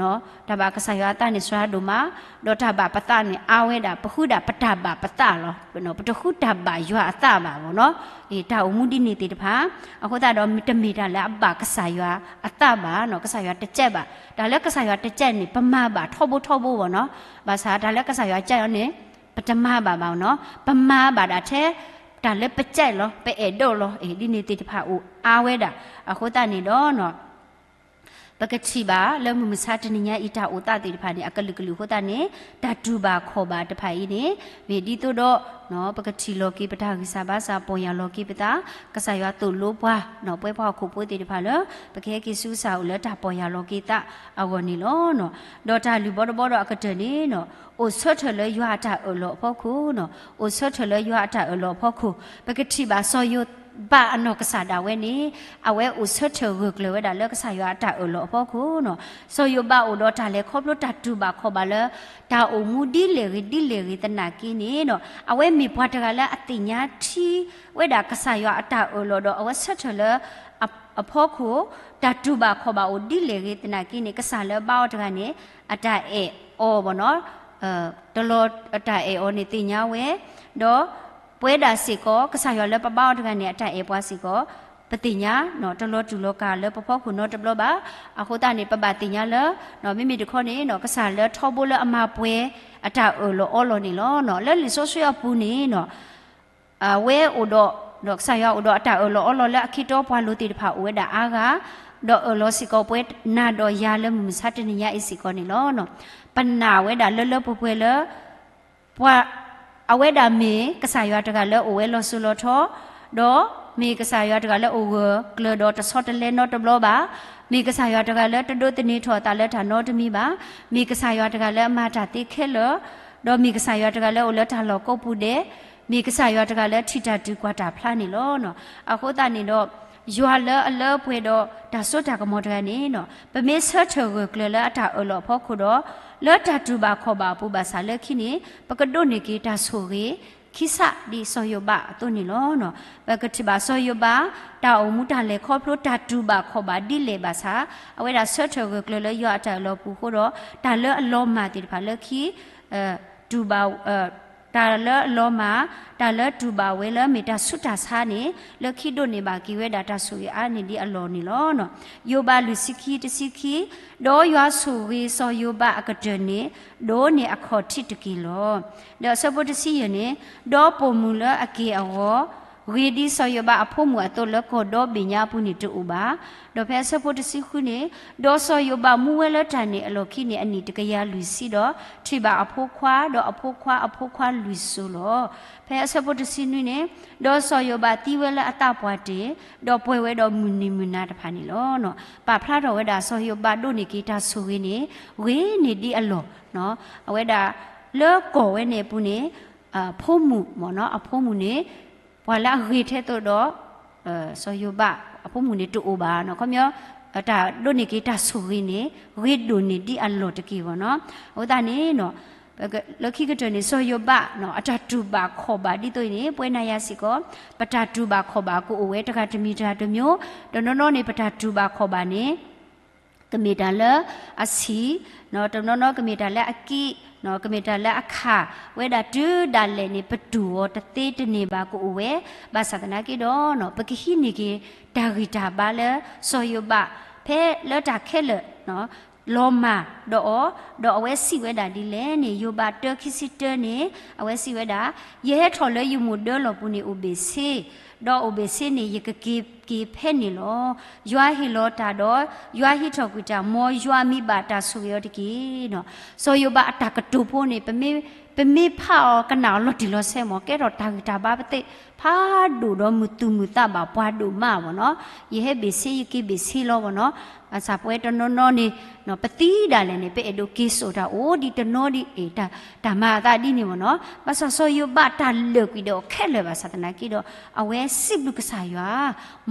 တၢ်ဘၣ်ကစၢ်ယွၤအသးန့ၣ်စှၤဒိၣ်မး, ဒီးတၢ်ဘၣ်ပသးန့ၣ်အါဝဲဒၣ် ပဃုဒၣ်ပတၢ်ဘၣ်ပသးလီၤ. ပတဃုတၢ်ဘၣ်ယွၤအသးဘၣ်ဘၣ်နီၤ. တၢ်အိၣ်မူဒ်န့ၣ်သ့ၣ်တဖၣ် အဃိသတးဒီး တမ့ၢ်တၢ်လၢအဘၣ်ကစၢ်ယွၤအသးဘၣ်နီၤ. ကစၢ်ယွၤတကြၢးဘၣ်. တၢ်လၢကစၢ်ယွၤတကြၢးန့ၣ် ပမၤဘၣ်ထီဘိထီဘိဘၣ်နီၤ. ဘၣ်ဆၣ်တၢ်လၢကစၢ်ယွၤကြၢးအီၤန့ၣ် ပတမၤဘၣ်ဘၣ်နီၤ. ပမၤဘၣ်ဒၣ်ထဲ တၢ်လၢပကြၢးလီၤ, ပအဲၣ်ဒိးလီၤ. ဒ်န့ၣ်သ့ၣ်တဖၣ်အိၣ်အါဝဲဒၣ်. အဃိသတးန့ၣ်ဒီး ပကထံၣ်ဘၣ်လၢမုၢ်မဆါတနံၤညါအံၤ တၢ်အိၣ်သးသ့ၣ်တဖၣ်န့ၣ် အကလုာ်ကလုာ်အဃိသတးန့ၣ် တၢ်တူၢ်ဘၣ်ခီၣ်ဘၣ်တဖၣ်အံၤန့ၣ် မ့ၢ်ဒ်သိးဒီး ပကထံၣ်လီၤက့ၤပတၢ်ဂံၢ်စၢ်ဘါစၢ် ပီၢ်ယၢ်လီၤက့ၤပသး, ကစၢ်ယွၤသိၣ်လိပှၤ ပဝဲပှၤဟီၣ်ခိၣ်ဖိသ့ၣ်တဖၣ်လၢ ပကဟဲက့ၤဆူကစၢ်အအိၣ်လၢတၢ်ပီၢ်ယၢ်လီၤက့ၤသးအဂီၢ်န့ၣ်လီၤ. ဒီးတၢ်လုၢ်ဘီတဘီဒီးအကတၢၢ်န့ၣ် အိၣ်ဆၢထၢၣ်လၢယွၤအတၢ်အၢၣ်လီၤအဖီခိၣ်, အိၣ်ဆၢထၢၣ်လၢယွၤအတၢ်အၢၣ်လီၤအဖီခိၣ်, ပကထံၣ်ဘၣ်စီၤယိၤဘးအနီၢ်ကစၢ်ဒၣ်ဝဲန့ၣ် အဝဲအိၣ်ဆၢထၢၣ်ဂၢၢ်ကျၢၤဝဲဒၣ်လၢကစၢ်ယွၤအတၢ်အၢၣ်လီၤအဖီခိၣ်နီၤ. စီၤယိၤဘးအိၣ်ဒီးတၢ်လဲၤခီဖျိတၢ်တူၢ်ဘၣ်ခီၣ်ဘၣ်လၢ တၢ်အိၣ်မူဒ်လဲၣ်ဂ့ၤဒ်လဲၣ်ဂ့ၤသနာ်က့န့ၣ်နီၤ, အဝဲမ့ၢ်ပှၤတဂၤလၢအသ့ၣ်ညါထံဝဲဒၣ်ကစၢ်ယွၤအတၢ်အၢၣ်လီၤဒီး အဝဲဆၢထၢၣ်လၢ အဖီခိၣ် တၢ်တူၢ်ဘၣ်ခီၣ်ဘၣ်အိၣ်ဒ်လဲၣ်ဂ့ၤသနာ်က့န့ၣ် ကစၢ်လၢအဘါအီၤတဂၤန့ၣ် အတၢ်အဲၣ်အီၤဘၣ်နီၤ. တလီၤ အတၢ်အဲၣ်အီၤန့ၣ်သ့ၣ်ညါဝဲ, ဒီးပဝဲဒၣ်စ့ၢ်ကီး ကစၢ်ယွၤလၢပဘါအီၤတဂၤန့ၣ် အတၢ်အဲၣ်ပှၤစ့ၢ်ကီး ပသ့ၣ်ညါနီၤ, တလီၤတူၢ်လီၤကာ်လၢပဖီခိၣ်နီတဘျီဘၣ်. အဃိသတးန့ၣ် ပဘၣ်သ့ၣ်ညါလၢ မ့မ့ၢ်တခီန့ၣ်နီၤ ကစၢ်လၢထီဘိလၢအမၤပှဲၤအတၢ်အၢၣ်လီၤအီလီၤန့ၣ်လီၤ. လၢလံာ်စီဆှံအပူၤန့ၣ်နီၤ အဝဲအိၣ်ဒီး ဒီးကစၢ်ယွၤအိၣ်ဒီးအတၢ်အၢၣ်လီၤအီလီၤလၢအခ့တီပှၤလိၤသ့ၣ်တဖၣ်အိၣ်ဝဲဒၣ်အါဂၤ, ဒီးအၢၣ်လီၤစ့ၢ်ကီးပဝဲနၤဒီးယၤလၢမုၢ်မဆါတနံၤညါအံၤစ့ၢ်ကီးန့ၣ်လီၤ. ပနာ်ဝဲဒၣ်လၢလၢပှဲၤပှဲၤလၢ ပှၤ အဝဲဒၣ်မ့ၢ်ကစၢ်ယွၤတဂၤလၢအိၣ်ဝဲလီၤစိၤလီၤထီ, ဒီးမ့ၢ်ကစၢ်ယွၤတဂၤလၢအိၣ်ဂၢၢ်ကျၢၤဒီးတဆီတလဲနီတဘျီဘၣ်, မ့ၢ်ကစၢ်ယွၤတဂၤလၢတဒိးသန့ၤထီၣ်အသးလၢတၢ်နီတမံၤဘၣ်, မ့ၢ်ကစၢ်ယွၤတဂၤလၢအမၤတၢ်သ့ခဲလၢာ်, ဒီးမ့ၢ်ကစၢ်ယွၤတဂၤလၢအိၣ်လၢတၢ်လီၢ်ကိးပူၤဒဲး, မ့ၢ်ကစၢ်ယွၤတဂၤလၢထံၣ်တၢ်တုၤကွၢ်တၢ်ဖျါန့ၣ်လီၤ. အဃိသတးန့ၣ်ဒီး ယွၤလၢအလၢပှဲၤဒီးတၢ်စိတၢ်ကမီၤတဂၤန့ၣ်နီၤ ပမ့ၢ်ဆၢထၢၣ်ဂၢၢ်ကျၢၤလၢအတၢ်အၢၣ်လီၤအဖီခိၣ်ဒီး လၢတၢ်တူၢ်ဘၣ်ခီၣ်ဘၣ်အပူၤဘၣ်ဆၣ်လၢခံန့ၣ် ပကဒိးန့ၢ်က့ၤတၢ်ဆိၣ်ဂ့ၤ ခံစးဒ်စီၤယိၤဘးအသိးန့ၣ်လီၤ. ပကထံၣ်ဘၣ်စီၤယိၤဘး တၢ်အိၣ်မူတၢ်လဲၤခီဖျိတၢ်တူၢ်ဘၣ်ခီၣ်ဘၣ်ဒ်လဲၣ်ဘၣ်ဆၣ် အဝဲဒၣ်ဆၢထၢၣ်ဂၢၢ်ကျၢၤလၢယွၤအတၢ်အၢၣ်လီၤပူၤအဃိဒီး တၢ်လၢအလီၤမၢ်သ့ၣ်တဖၣ်လၢခံ တူၢ်ဘၣ် တၢ်လၢအလီၤမၢ် တၢ်လၢတူၢ်ဘၣ်ဝဲလၢမ့ၢ်တၢ်ဆူးတၢ်ဆါန့ၣ် လၢခံဒိးန့ၢ်ဘၣ်က့ၤဝဲဒၣ်တၢ်ဆိၣ်ဂ့ၤအါန့ၢ်ဒ်အလီၢ်န့ၣ်လီၤ. ယိၤဘးလွံၢ်ဆံခံ တဆံခံ, ဒီးယွၤဆိၣ်ဂ့ၤစီၤယိၤဘးအကတၢၢ်န့ၣ် ဒိးန့ၢ်အခီၣ်ထံးတက့ၢ်လီၤ. ဒီးအဆၢဖိတဆံယဲၢ်န့ၣ်, ဒီးပိာ်မုၣ်လၢအက့ၢ်အဂီၤ ဂ့ၤဒ်စီၤယိၤဘးအဖိမုၣ်အသိးလၢကီၢ်ဒီဘ့ၣ်ညါအပူၤန့ၣ်တအိၣ်ဘၣ်. ဒီးဖဲအဆၢဖိတဆံဃုန့ၣ်, ဒီးစီၤယိၤဘးမူဝဲလၢတၢ်န့ၣ်အလီၢ်ခံန့ၣ် အနံၣ်တကယၤလွံၢ်ဆံဒီး ထံၣ်ဘၣ်အဖိခွါ, ဒီးအဖိခွါအဖိခွါလွံၢ်စိၤလီၤ. ဖဲအဆၢဖိတဆံနွံန့ၣ်, ဒီးစီၤယိၤဘးသံဝဲလၢအသးပှၢ်တ့ၢ်, ဒီးပှဲၤဝဲဒီးမုၢ်နံၤမုၢ်နၤတဖၣ်န့ၣ်လီၤ. ပာ်ဖျါထီၣ်ဝဲဒၣ်စီၤယိၤဘးဒိးန့ၢ်က့ၤတၢ်ဆိၣ်ဂ့ၤန့ၣ် ဂ့ၤန့ၢ်ဒ်အလီၢ်, အဝဲဒၣ်လၢကီၢ်ဝဲန့ၣ်အပူၤန့ၣ် အဖိမုၣ်, အဖိမုၣ်န့ၣ် ပှၤလၢအဂ့ၤထဲသိးဒီး စီၤယိၤဘး အဖိမုၣ်န့ၣ်တအိၣ်ဘၣ်နီၤ. ခီပညီ တၢ်ဒိးန့ၢ်က့ၤတၢ်ဆိၣ်ဂ့ၤန့ၣ် ဂ့ၤဒိၣ်န့ၢ်ဒ်အလီၢ်တက့ၢ်ဘၣ်နီၤ. အဃိသတးန့ၣ် လၢခံကတၢၢ်န့ၣ် စီၤယိၤဘး အတၢ်တူၢ်ဘၣ်ခီၣ်ဘၣ်ဒ်သိးအံၤန့ၣ် ပဝဲနၤယၤစ့ၢ်ကီး ပတၢ်တူၢ်ဘၣ်ခီၣ်ဘၣ်ကအိၣ်ဝဲတဂၤတမံၤတဂၤတမျိုး, တနီၤနီၤန့ၣ် ပတၢ်တူၢ်ဘၣ်ခီၣ်ဘၣ်န့ၣ် ကမ့ၢ်တၢ်လၢအဆံး, တနီၤနီၤကမ့ၢ်တၢ်လၢအကံး, ကမ့ၢ်တၢ်လၢအခးဝဲဒၣ်တုၤဒၣ်လဲာ်န့ၣ် ပတူၢ်အီၤတသ့တန့ၢ်ဘၣ်ကအိၣ်ဝဲ, ဘၣ်ဆၣ်သနာ်က့ဒီး ပကဟံးန့ၢ်က့ၤတၢ်ဂံၢ်တၢ်ဘါလၢစီၤယိၤဘး ဖဲလၢတၢ်ခဲလၢာ် လီၤမၢ်ဒီးအီၤ, ဒီးအဝဲစံးဝဲဒၣ်ဒ်လဲၣ်န့ၣ် ယိၤဘးတၢခံဆံတၢန့ၣ် အဝဲစံးဝဲဒၣ်, ယဟဲထီၣ်လၢယမိၢ်ဒၢလီၢ်ပူၤန့ၣ်အိၣ်ဘ့ၣ်ဆ့, ဒီးအိၣ်ဘ့ၣ်ဆ့န့ၣ် ယကက့ၤက့ၤဖဲန့ၣ်လီၤ. ယွၤဟ့ၣ်လီၤတၢ်ဒီး ယွၤဟံးထီၣ်ကွံာ်တၢ် မ်ယွၤမံဘၣ်တၢ်ဆိၣ်ဂ့ၤအီၤတက့ၢ်. စီၤယိၤဘးအတၢ်ကတိၤဖိန့ၣ် ပမ့ၢ်ဖးအီၤကနၣ်အီၤလီၤတံၢ်လီၤဆဲးမ့ၢ် ကဲထီၣ်တၢ်ဂံၢ်တၢ်ဘါပသ့ၣ်ဖးဒိၣ်ဒီးမုာ်သူၣ်မုာ်သးဘၣ်ပှၤဒိၣ်မးဘၣ်နီၤ. ယဟဲဘ့ၣ်ဆ့ ယက့ၤဘ့ၣ်ဆ့လီၤဘၣ်နီၤ. ဘၣ်ဆၣ်ပဝဲတနီၤနီၤန့ၣ် ပသံဒၣ်လဲာ်န့ၣ် ပအဲၣ်ဒိးက့ၤစိာ်တၢ်အိၣ်ဒ်တနီၤဒ် တၢ်မၤအသးဒ်န့ၣ်ဘၣ်နီၤ. ဘၣ်ဆၣ်စီၤယိၤဘးတၢ်လၢာ်ကွံာ်ဒီးခဲလၢာ်ဘၣ်ဆၣ်သနာ်က့ဒီး အဝဲစံးဘျုးကစၢ်ယွၤ,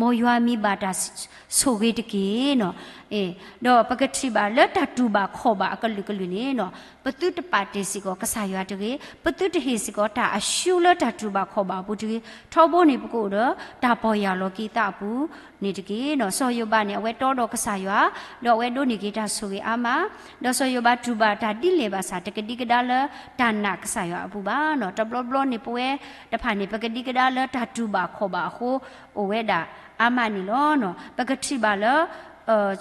မ်ယွၤမံဘၣ်တၢ်ဆိၣ်ဂ့ၤတက့ၢ်နီၤ. ဒီးပကထံၣ်ဘၣ်လၢတၢ်တူၢ်ဘၣ်ခီၣ်ဘၣ်အကလုာ်ကလုာ်န့ၣ်နီၤ ပသုတပာ်တ့ၢ်စ့ၢ်ကီးကစၢ်ယွၤတဂ့ၤ, ပသုတဟ့ၣ်စ့ၢ်ကီးတၢ်အရှုံးလၢတၢ်တူၢ်ဘၣ်ခီၣ်ဘၣ်အပူၤတဂ့ၤ, ထီဘိန့ၣ် ပကအိၣ်ဒီးတၢ်ပီၢ်ယၢ်လီၤက့ၤသးအပူၤ န့ၣ်တက့ၢ်နီၤ. စီၤယိၤဘးန့ၣ် အဝဲတီဒီးကစၢ်ယွၤ, ဒီးအဝဲဒိးန့ၢ်က့ၤတၢ်ဆိၣ်ဂ့ၤအါမး, ဒီးစီၤယိၤဘးတူၢ်ဘၣ်တၢ်ဒ်လဲၣ်ဘၣ်ဆၣ် တကဒံကဒါလၢတၢ်နာ်ကစၢ်ယွၤအပူၤဘၣ်နီၤ. တဘျီဘျီန့ၣ် ပဝဲတဖၣ်န့ၣ် ပကဒံကဒါလၢတၢ်တူၢ်ဘၣ်ခီၣ်ဘၣ်အဃိ အိၣ်ဝဲဒၣ်အါမးန့ၣ်လီၤ. ပကထံၣ်ဘၣ်လၢ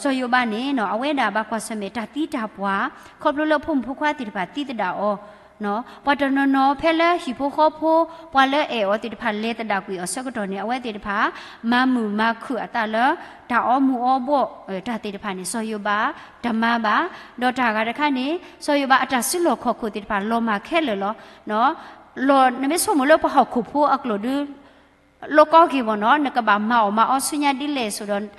စီၤယိၤဘးန့ၣ်နီၤ အဝဲဒၣ်ဘၣ်ကွၢ်ဆၢၣ်မဲာ်တၢ်သံတၢ်ပှၢ် ခီဖျိလၢဖိမုၣ်ဖိခွါသ့ၣ်တဖၣ်သံသဒၣ်အီၤ ပှၤတနီၤနီၤဖဲလၢဟံၣ်ဖိဃီဖိ ပှၤလၢအဲၣ်အီၤသ့ၣ်တဖၣ်လဲၤသဒၣ်ကွံာ်အီၤဆၢကတီၢ်န့ၣ် အဝဲသ့ၣ်တဖၣ် မၤမုာ်မၤခုၣ်အသးလၢ တၢ်အီမူၤအီဘှီၣ် တၢ်သ့ၣ်တဖၣ်န့ၣ် စီၤယိၤဘးတမၤဘၣ်. ဒီးတၢ်ဂၤတခါန့ၣ် စီၤယိၤဘးအတၢ်စုလီၢ်ခီၣ်ခိၣ်သ့ၣ်တဖၣ်လီၤမၢ်ခဲလၢာ်လီၤ. လီၤနမ့ၢ်ဆိကမိၣ်လၢပဟီၣ်ခိၣ်ဖိအကျိာ်ဒု လီၤကီက့ၤဘၣ်နီၤ နကဘၣ်မၤအီၣ်မၤအီဆူညါဒ်လဲၣ်ဆိဒီး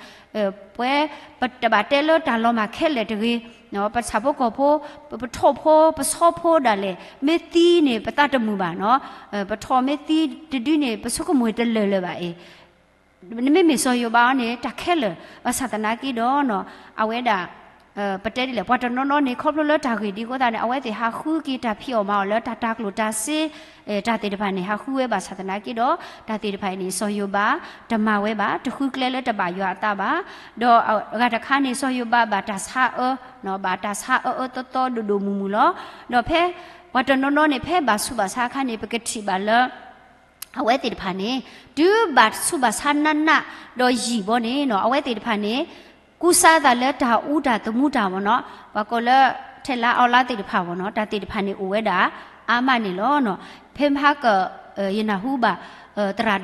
ပဝဲ ပတဘၣ်တဲလၢတၢ်လီၤမၢ်ခဲလၢာ်တဂ့ၤ, ပဆၣ်ဖိကီၢ်ဖိ ပထိၣ်ဖိ ပဆီဖိဒၣ်လဲာ် မ့ၢ်သံန့ၣ် ပသးတမုာ်ဘၣ်နီၤ, ပထိၣ်မ့ၢ်သံတဒုန့ၣ် ပဆိကမိၣ်တလၢာ်လၢၤဘၣ်အံၤ နမ့မ့ၢ်စီၤယိၤဘးအီၤန့ၣ် တၢ်ခဲလၢာ် ဘၣ်ဆၣ်သနာ်က့ဒီး အဝဲဒၣ် ပတဲဒ်လဲၣ် ပှၤတနီၤနီၤန့ၣ် ခီဖျိလၢတၢ်ဂ့ၢ်ဒ်အဃိသတးန့ၣ် အဝဲသ့ၣ်ဟးဃုက့ၤတၢ်ဖံးအီၣ်မၤအီၣ်လၢတၢ်တၤကျိၣ်တၤစ့ တၢ်သ့ၣ်တဖၣ်န့ၣ် ဟးဃုဝဲဘၣ်ဆၣ်သနာ်က့ဒီး တၢ်သ့ၣ်တဖၣ်အံၤန့ၣ် စီၤယိၤဘး တမၤဝဲဘၣ် တဃုကျဲလၢတဘၣ်ယွၤအသးဘၣ်. ဒီးအဂၤတခါန့ၣ် စီၤယိၤဘးဘၣ်တၢ်ဆါအၢ ဘၣ်တၢ်ဆါအၢအၢသီသီဒိၣ်ဒိၣ်မုၢ်မုၢ်လီၤ. ဒီးဖဲ ပှၤတနီၤနီၤန့ၣ် ဖဲဘၣ်ဆူးဘၣ်ဆါအခါန့ၣ် ပကထံၣ်ဘၣ်လၢ အဝဲသ့ၣ်တဖၣ်န့ၣ် တုၤဘၣ်ဆူးဘၣ်ဆါနးနး ဒီးယံာ်ဘီန့ၣ်နီၤ အဝဲသ့ၣ်တဖၣ်န့ၣ် ကူစါသးလၢတၢ်အူတၢ်သမူတၢ်ဘီနီၤ ပှၤကိးလၢ ထဲလါအီလါသ့ၣ်တဖၣ်ဘီနီၤ တၢ်သ့ၣ်တဖၣ်န့ၣ်အိၣ်ဝဲဒၣ် အါမးန့ၣ်လီၤ. ဖဲမဟါက ယနၢ်ဟူဘၣ် သရၣ်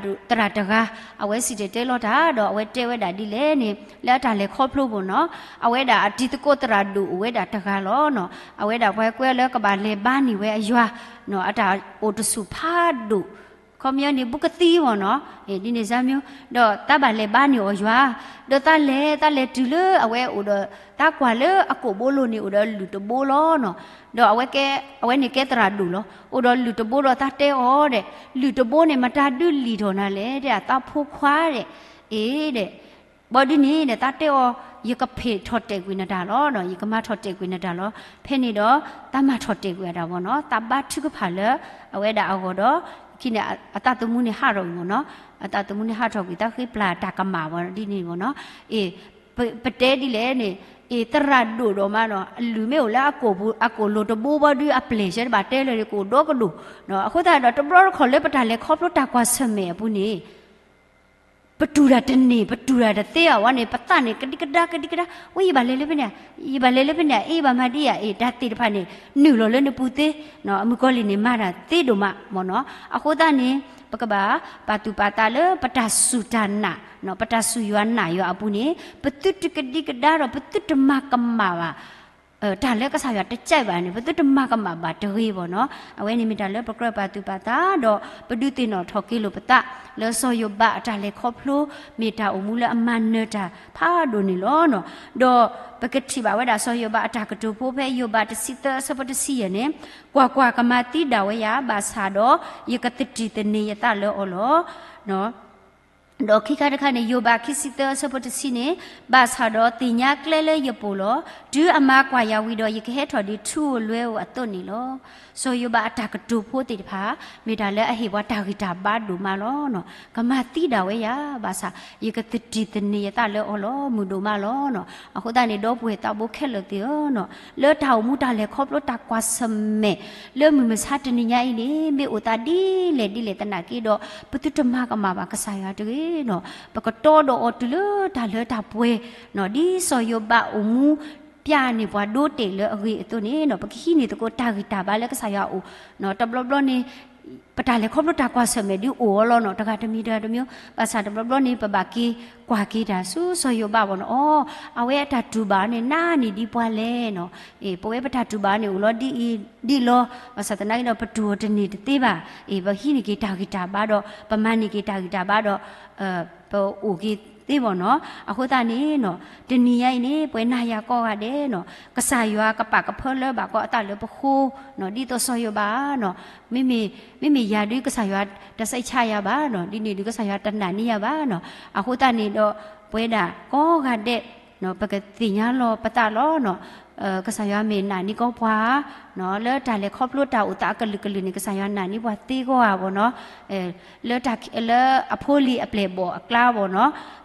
တဂၤ အဝဲစံၣ်တဲၤတဲလီၤတၢ် ဒီးအဝဲတဲဝဲဒၣ်ဒ်လဲၣ်န့ၣ် လၢအတၢ်လဲၤခီဖျိဘီနီၤ အဝဲဒၣ်အတံၤသကိးသရၣ်ဒိၣ်အိၣ်ဝဲဒၣ်တဂၤလီၤ. အဝဲဒၣ်ပှၤကွဲလၢကဘၣ်လဲၤဘါန့ၢ်ဝဲအယွၤ အတၢ်အိၣ်တဆူၣ်ဖးဒိၣ် ခီပညီန့ၣ် ဘူးကသံဘီနီၤ ဒ်န့ၣ်စၢ်မၠိ ဒီးသးဘၣ်လဲၤဘါန့ၢ်အီၤယွၤ ဒီးသးလဲၤ သးလဲၤတုၤလၢအဝဲအိၣ်ဒီး သးကွၢ်လၢအကိာ်ဘိလိၤန့ၣ် အိၣ်ဒီးလုၢ်တဘိလီၤနီၤ. ဒီးအဝဲကဲ အဝဲန့ၣ်ကဲသရၣ်ဒိၣ်လီၤ. အိၣ်ဒီးလုၢ်တဘိဒီးသးတဲအီၤဒီး လုၢ်တဘိန့ၣ် မတၤဒုးလံၣ်ထီၣ်နၤလဲၣ် တဲဒၣ်သးဖိခွါဒီး အ့ဒီး ဘီဒ်န့ၣ်ဒီး သးတဲအီၤ, ယကဖ့ၣ်ထီၣ်တဲာ်ကွံာ်နတၢ်လီၤ, ယကမၤထီၣ်တဲာ်ကွံာ်နတၢ်လီၤ. ဖဲန့ၣ်ဒီး သးမၤထီၣ်တဲာ်ကွံာ်အတၢ်ဘီနီၤ, သးဘါထုကဖၣ်လၢအဝဲဒၣ်အဂီၢ်ဒီး, ခံန့ၣ် အသးသမူန့ၣ်ဟးထီၣ်ကွံာ်မ့ၢ်နီၤ, အသးသမူန့ၣ်ဟးထီၣ်ကွံာ် သးဃ့ပျၢ်တၢ်ကမၣ်ဝဲဒ်န့ၣ်မ့ၢ်နီၤ. အ့ၣ်, ပတဲဒ်လဲၣ်န့ၣ်, အ့ၣ် သရၣ်ဒိၣ်ဒီးမးနီၤ, အလုၢ်မ့ၢ်အိၣ်လၢအကိာ်လိၤတဘိဘီဒုး အပျဲၢ်ဆၢတဘၣ်တဲလၢၤ ကိၣ်ဒီကဒိၣ်. အဃိသတးဒီး တဘျီတခီၣ်လၢပတၢ်လဲၤခီဖျိတၢ်ကွၢ်ဆၢၣ်မဲာ်အပူၤန့ၣ် ပတူၢ်တၢ်တန့ၢ် ပတူၢ်တၢ်တသ့အဝဲန့ၣ် ပသးန့ၣ် ကဒံကဒါ ကဒံကဒါ, ဝဲယဘၣ်လဲၤလၢဖဲန့ၣ်, ယဘၣ်လဲၤလၢဖဲန့ၣ် အ့ၣ် ဘၣ်မၤဒ်ယၤ, အ့ၣ် တၢ်သ့ၣ်တဖၣ်န့ၣ် နုာ်လီၤလၢနပူၤသ့, အမုၣ်ကီၤလံၢ်န့ၣ် မၤတၢ်သ့ဒိၣ်မးမ့ၢ်နီၤ. အဃိသတးန့ၣ် ပကဘၣ်ပာ်သူၣ်ပာ်သးလၢပတၢ်စူၢ်တၢ်နာ်, ပတၢ်စူၢ်ယွၤနာ်ယွၤအပူၤန့ၣ် ပသုတကဒံကဒါဒီး ပသုတမၤကမၣ်ဘၣ် တၢ်လၢကစၢ်ယွၤတကြိုက်ဘၣ်န့ၣ် ပသုတမၤကမၣ်ဘၣ်တဂ့ၤဘၣ်နီၤ. အဝဲန့ၣ်မ့ၢ်တၢ်လၢပကြၢးပာ်သူၣ်ပာ်သးဒီး ပဒုးသ့ၣ်နီၣ်ထီၣ်က့ၤလိာ်ပသး လၢစီၤယိၤဘးအတၢ်လဲၤခီဖျိ မ့ၢ်တၢ်အိၣ်မူလၢအမၤနၢၤတၢ်ဖးဒိၣ်န့ၣ်လီၤ. ဒီးပကထံၣ်ဘၣ်ဝဲဒၣ်စီၤယိၤဘးအတၢ်ကတိၤဖိဖဲယိၤဘးတဆံသၢအဆၢဖိတဆံယဲၢ်န့ၣ်, ကွၢ်ကွၢ်, ကမၤသံဒၣ်ဝဲယၤ, ဘၣ်ဆၣ်ဒီးယကသတံၢ်သန့ၤယသးလၢအီၤလီၤ. ဒီးခံခါတခါန့ၣ် ယိၤဘးခံဆံသၢအဆၢဖိတဆံန့ၣ်, ဘၣ်ဆၣ်ဒီးသ့ၣ်ညါကျဲလၢယပူၤလီၤ. တုၤအမၤကွၢ်ယၤဝံၤဒီး ယကဟဲထီၣ်ဒ်ထူဧိၤလွဲဧိၤအသိးန့ၣ်လီၤ. စီၤယိၤဘးအတၢ်ကတိၤဖိသ့ၣ်တဖၣ် မ့ၢ်တၢ်လၢအဟ့ၣ်ပှၤတၢ်ဂံၢ်တၢ်ဘါဒိၣ်မးလီၤ. ကမၤသံဒၣ်ဝဲယၤ, ဘၣ်ဆၣ် ယကသတံၢ်သန့ၤယသးလၢအီၤလီၤ, မုာ်ဒိၣ်မးလီၤ. အဃိသတးန့ၣ် ဒီပုၢ်ဝဲၢ်သးဘိခဲလၢာ်သ့ၣ်ဧၢ, လၢတၢ်အိၣ်မူတၢ်လဲၤခီဖျိတၢ်ကွၢ်ဆၢၣ်မဲာ် လၢမုၢ်မဆါတနံၤညါအံၤန့ၣ် မ့ၢ်အိၣ်သးဒ်လဲၣ်ဒ်လဲၣ်သနာ်က့ဒီး ပသုတမၤကမၣ်ဘၣ်ကစၢ်ယွၤတဂ့ၤနီၤ. ပကတီဒီးအီၤတုၤလၢတၢ်လၢတၢ်ပှဲၤ, ဒ်စီၤယိၤဘးအိၣ်မူပျဲန့ၢ်ပှၤဒိတဲာ်လၢအဂ့ၢ်အသိးန့ၣ်နီၤ, ပကဟံးန့ၢ်သကိးတၢ်ဂံၢ်တၢ်ဘါလၢကစၢ်ယွၤအအိၣ်. တဘျီဘျီန့ၣ် ပတၢ်လဲၤခီဖျိတၢ်ကွၢ်ဆၢၣ်မဲာ်ဒုးအိၣ်အီၤလီၤနီၤ, တဂၤတမံၤတဂၤတမံၤ, ဘၣ်ဆၣ်တဘျီဘျီန့ၣ် ပဘၣ်က့ၤကွၢ်က့ၤတၢ်ဆူစီၤယိၤဘးဘၣ်နီၤ, အီ, အဝဲအတၢ်တူၢ်ဘၣ်န့ၣ် နးနံၣ်ဒံးပှၤလဲၣ်နီၤ. အ့ၣ်, ပဝဲပတၢ်တူၢ်ဘၣ်န့ၣ်အိၣ်လီၤဒ်အံၤဒ်လီၤ, ဘၣ်ဆၣ်သနာ်က့ဒီး ပတူၢ်အီၤတန့ၢ်တသ့ဘၣ်. အ့ၣ်, ပဟံးန့ၢ်က့ၤတၢ်ဂံၢ်တၢ်ဘါဒီး ပမၤန့ၢ်က့ၤတၢ်ဂံၢ်တၢ်ဘါဒီး ပအိၣ်က့ၤသ့ဘၣ်နီၤ. အဃိသတးန့ၣ်နီၤ, တနံၤညါအံၤန့ၣ် ပဝဲနၤယၤကိးဂၤဒဲးနီၤ, ကစၢ်ယွၤကပာ်ကဖၢလၢဘၣ်ကီးအသးလၢပဃိနီၤ, ဒ်သိးစီၤယိၤဘးနီၤ, မ့မ့ၢ်, မ့မ့ၢ်ယၤဒုး ကစၢ်ယွၤတစဲးဆါယၤဘၣ်နီၤ, ဒ်န့ၣ်ဒုး ကစၢ်ယွၤတနာ်န့ၢ်ယၤဘၣ်နီၤ. အဃိသတးန့ၣ်ဒီး ပဝဲဒၣ်ကိးဂၤဒဲး ပကသ့ၣ်ညါလီၤပသးလီၤနီၤ. ကစၢ်ယွၤမ့ၢ်နာ်န့ၢ်ကီးပှၤ လၢတၢ်လဲၤခီဖျိတၢ်အိၣ်သးအကလုာ်ကလုာ်န့ၣ် ကစၢ်ယွၤနာ်န့ၢ်ပှၤသ့ကီးဧါဘၣ်နီၤ, လၢတၢ်, လၢအဖိလံၤအပျဲၢ်ဘီၣ်အကျါဘၣ်နီ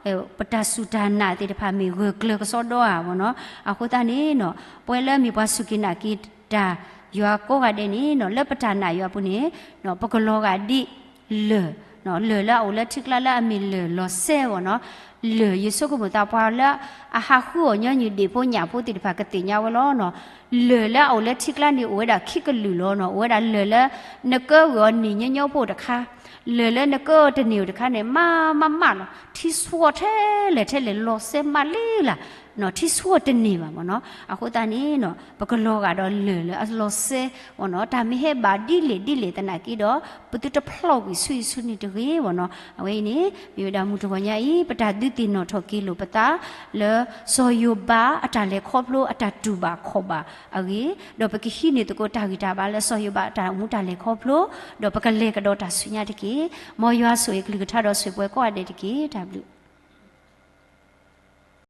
ၤ, ပတၢ်စူၢ်တၢ်နာ်သ့ၣ်တဖၣ်မ့ၢ်ဂၢၢ်ကျၢၤကစီဒီဧါဘၣ်နီၤ. အဃိသတးန့ၣ်နီၤ, ပဝဲလၢမ့ၢ်ပှၤစူၢ်က့ၤနာ်က့ၤတၢ်ယွၤကိးဂၤဒဲးန့ၣ်နီၤ, လၢပတၢ်နာ်ယွၤအပူၤန့ၣ် ပကလီၤဂာ်ဒ် လၢၢ်, လၢၢ်လၢအအိၣ်လၢထံကျါလၢအမ့ၢ်လၢၢ်လီၤစဲဘၣ်နီၤ. လၢၢ် ယဆိကမိၣ်သးပှၤလၢအဟးဃုအီၤညီနုၢ်ဒံၣ်ဖိညၣ်ဖိသ့ၣ်တဖၣ်ကသ့ၣ်ညါဝဲလီၤနီၤ. လၢၢ်လၢအအိၣ်လၢထံကျါန့ၣ် အိၣ်ဝဲဒၣ်ခံကလုာ်လီၤနီၤ. အိၣ်ဝဲဒၣ်လၢၢ်လၢ နကၢအီၤတန့ၢ်ညီညီဖိတခါ, လၢၢ်လၢနကၢအီၤတန့ၢ်ဧိၤတခါန့ၣ် မးမးမးလီၤ, ထံဆှီထဲလဲၣ်ထဲလဲၣ် လီၤစဲမးလံလၢ်, ထံဆှီတန့ၢ်ဘၣ်မ့ၢ်နီၤ. အဃိသတးန့ၣ်နီၤ, ပကလီၤဂာ်ဒီးလၢၢ်လၢအလီၤစဲမ့ၢ်နီၤ, တၢ်မ့ၢ်ဟဲဘၣ်ဒ်လဲၣ်ဒ်လဲၣ်သနာ်က့ဒီး ပသုတဖျီၣ်ကွံာ်ဆူအံၤဆူန့ၣ်တဂ့ၤမ့ၢ်နီၤ. အဝဲအံၤန့ၣ် မ့ၢ်ဝဲဒၣ်မုၢ်တဂီၤညါအံၤ ပတၢ်ဒုးသ့ၣ်နီၣ်ထီၣ်က့ၤလိာ်ပသး လၢစီၤယိၤဘးအတၢ်လဲၤခီဖျိအတၢ်တူၢ်ဘၣ်ခီၣ်ဘၣ်အဂ့ၢ်, ဒီးပကဟံးန့ၢ်သကိးတၢ်ဂံၢ်တၢ်ဘါလၢစီၤယိၤဘးအတၢ်အိၣ်မူတၢ်လဲၤခီဖျိ, ဒီးပကလဲၤကဒီးတၢ်ဆူညါတက့ၢ်. မ်ယွၤဆိၣ်ဂ့ၤအကလုၢ်ကထါဒီးဆိၣ်ဂ့ၤပှၤကိးဂၤဒဲးတက့ၢ်. တၢ်ဘျုး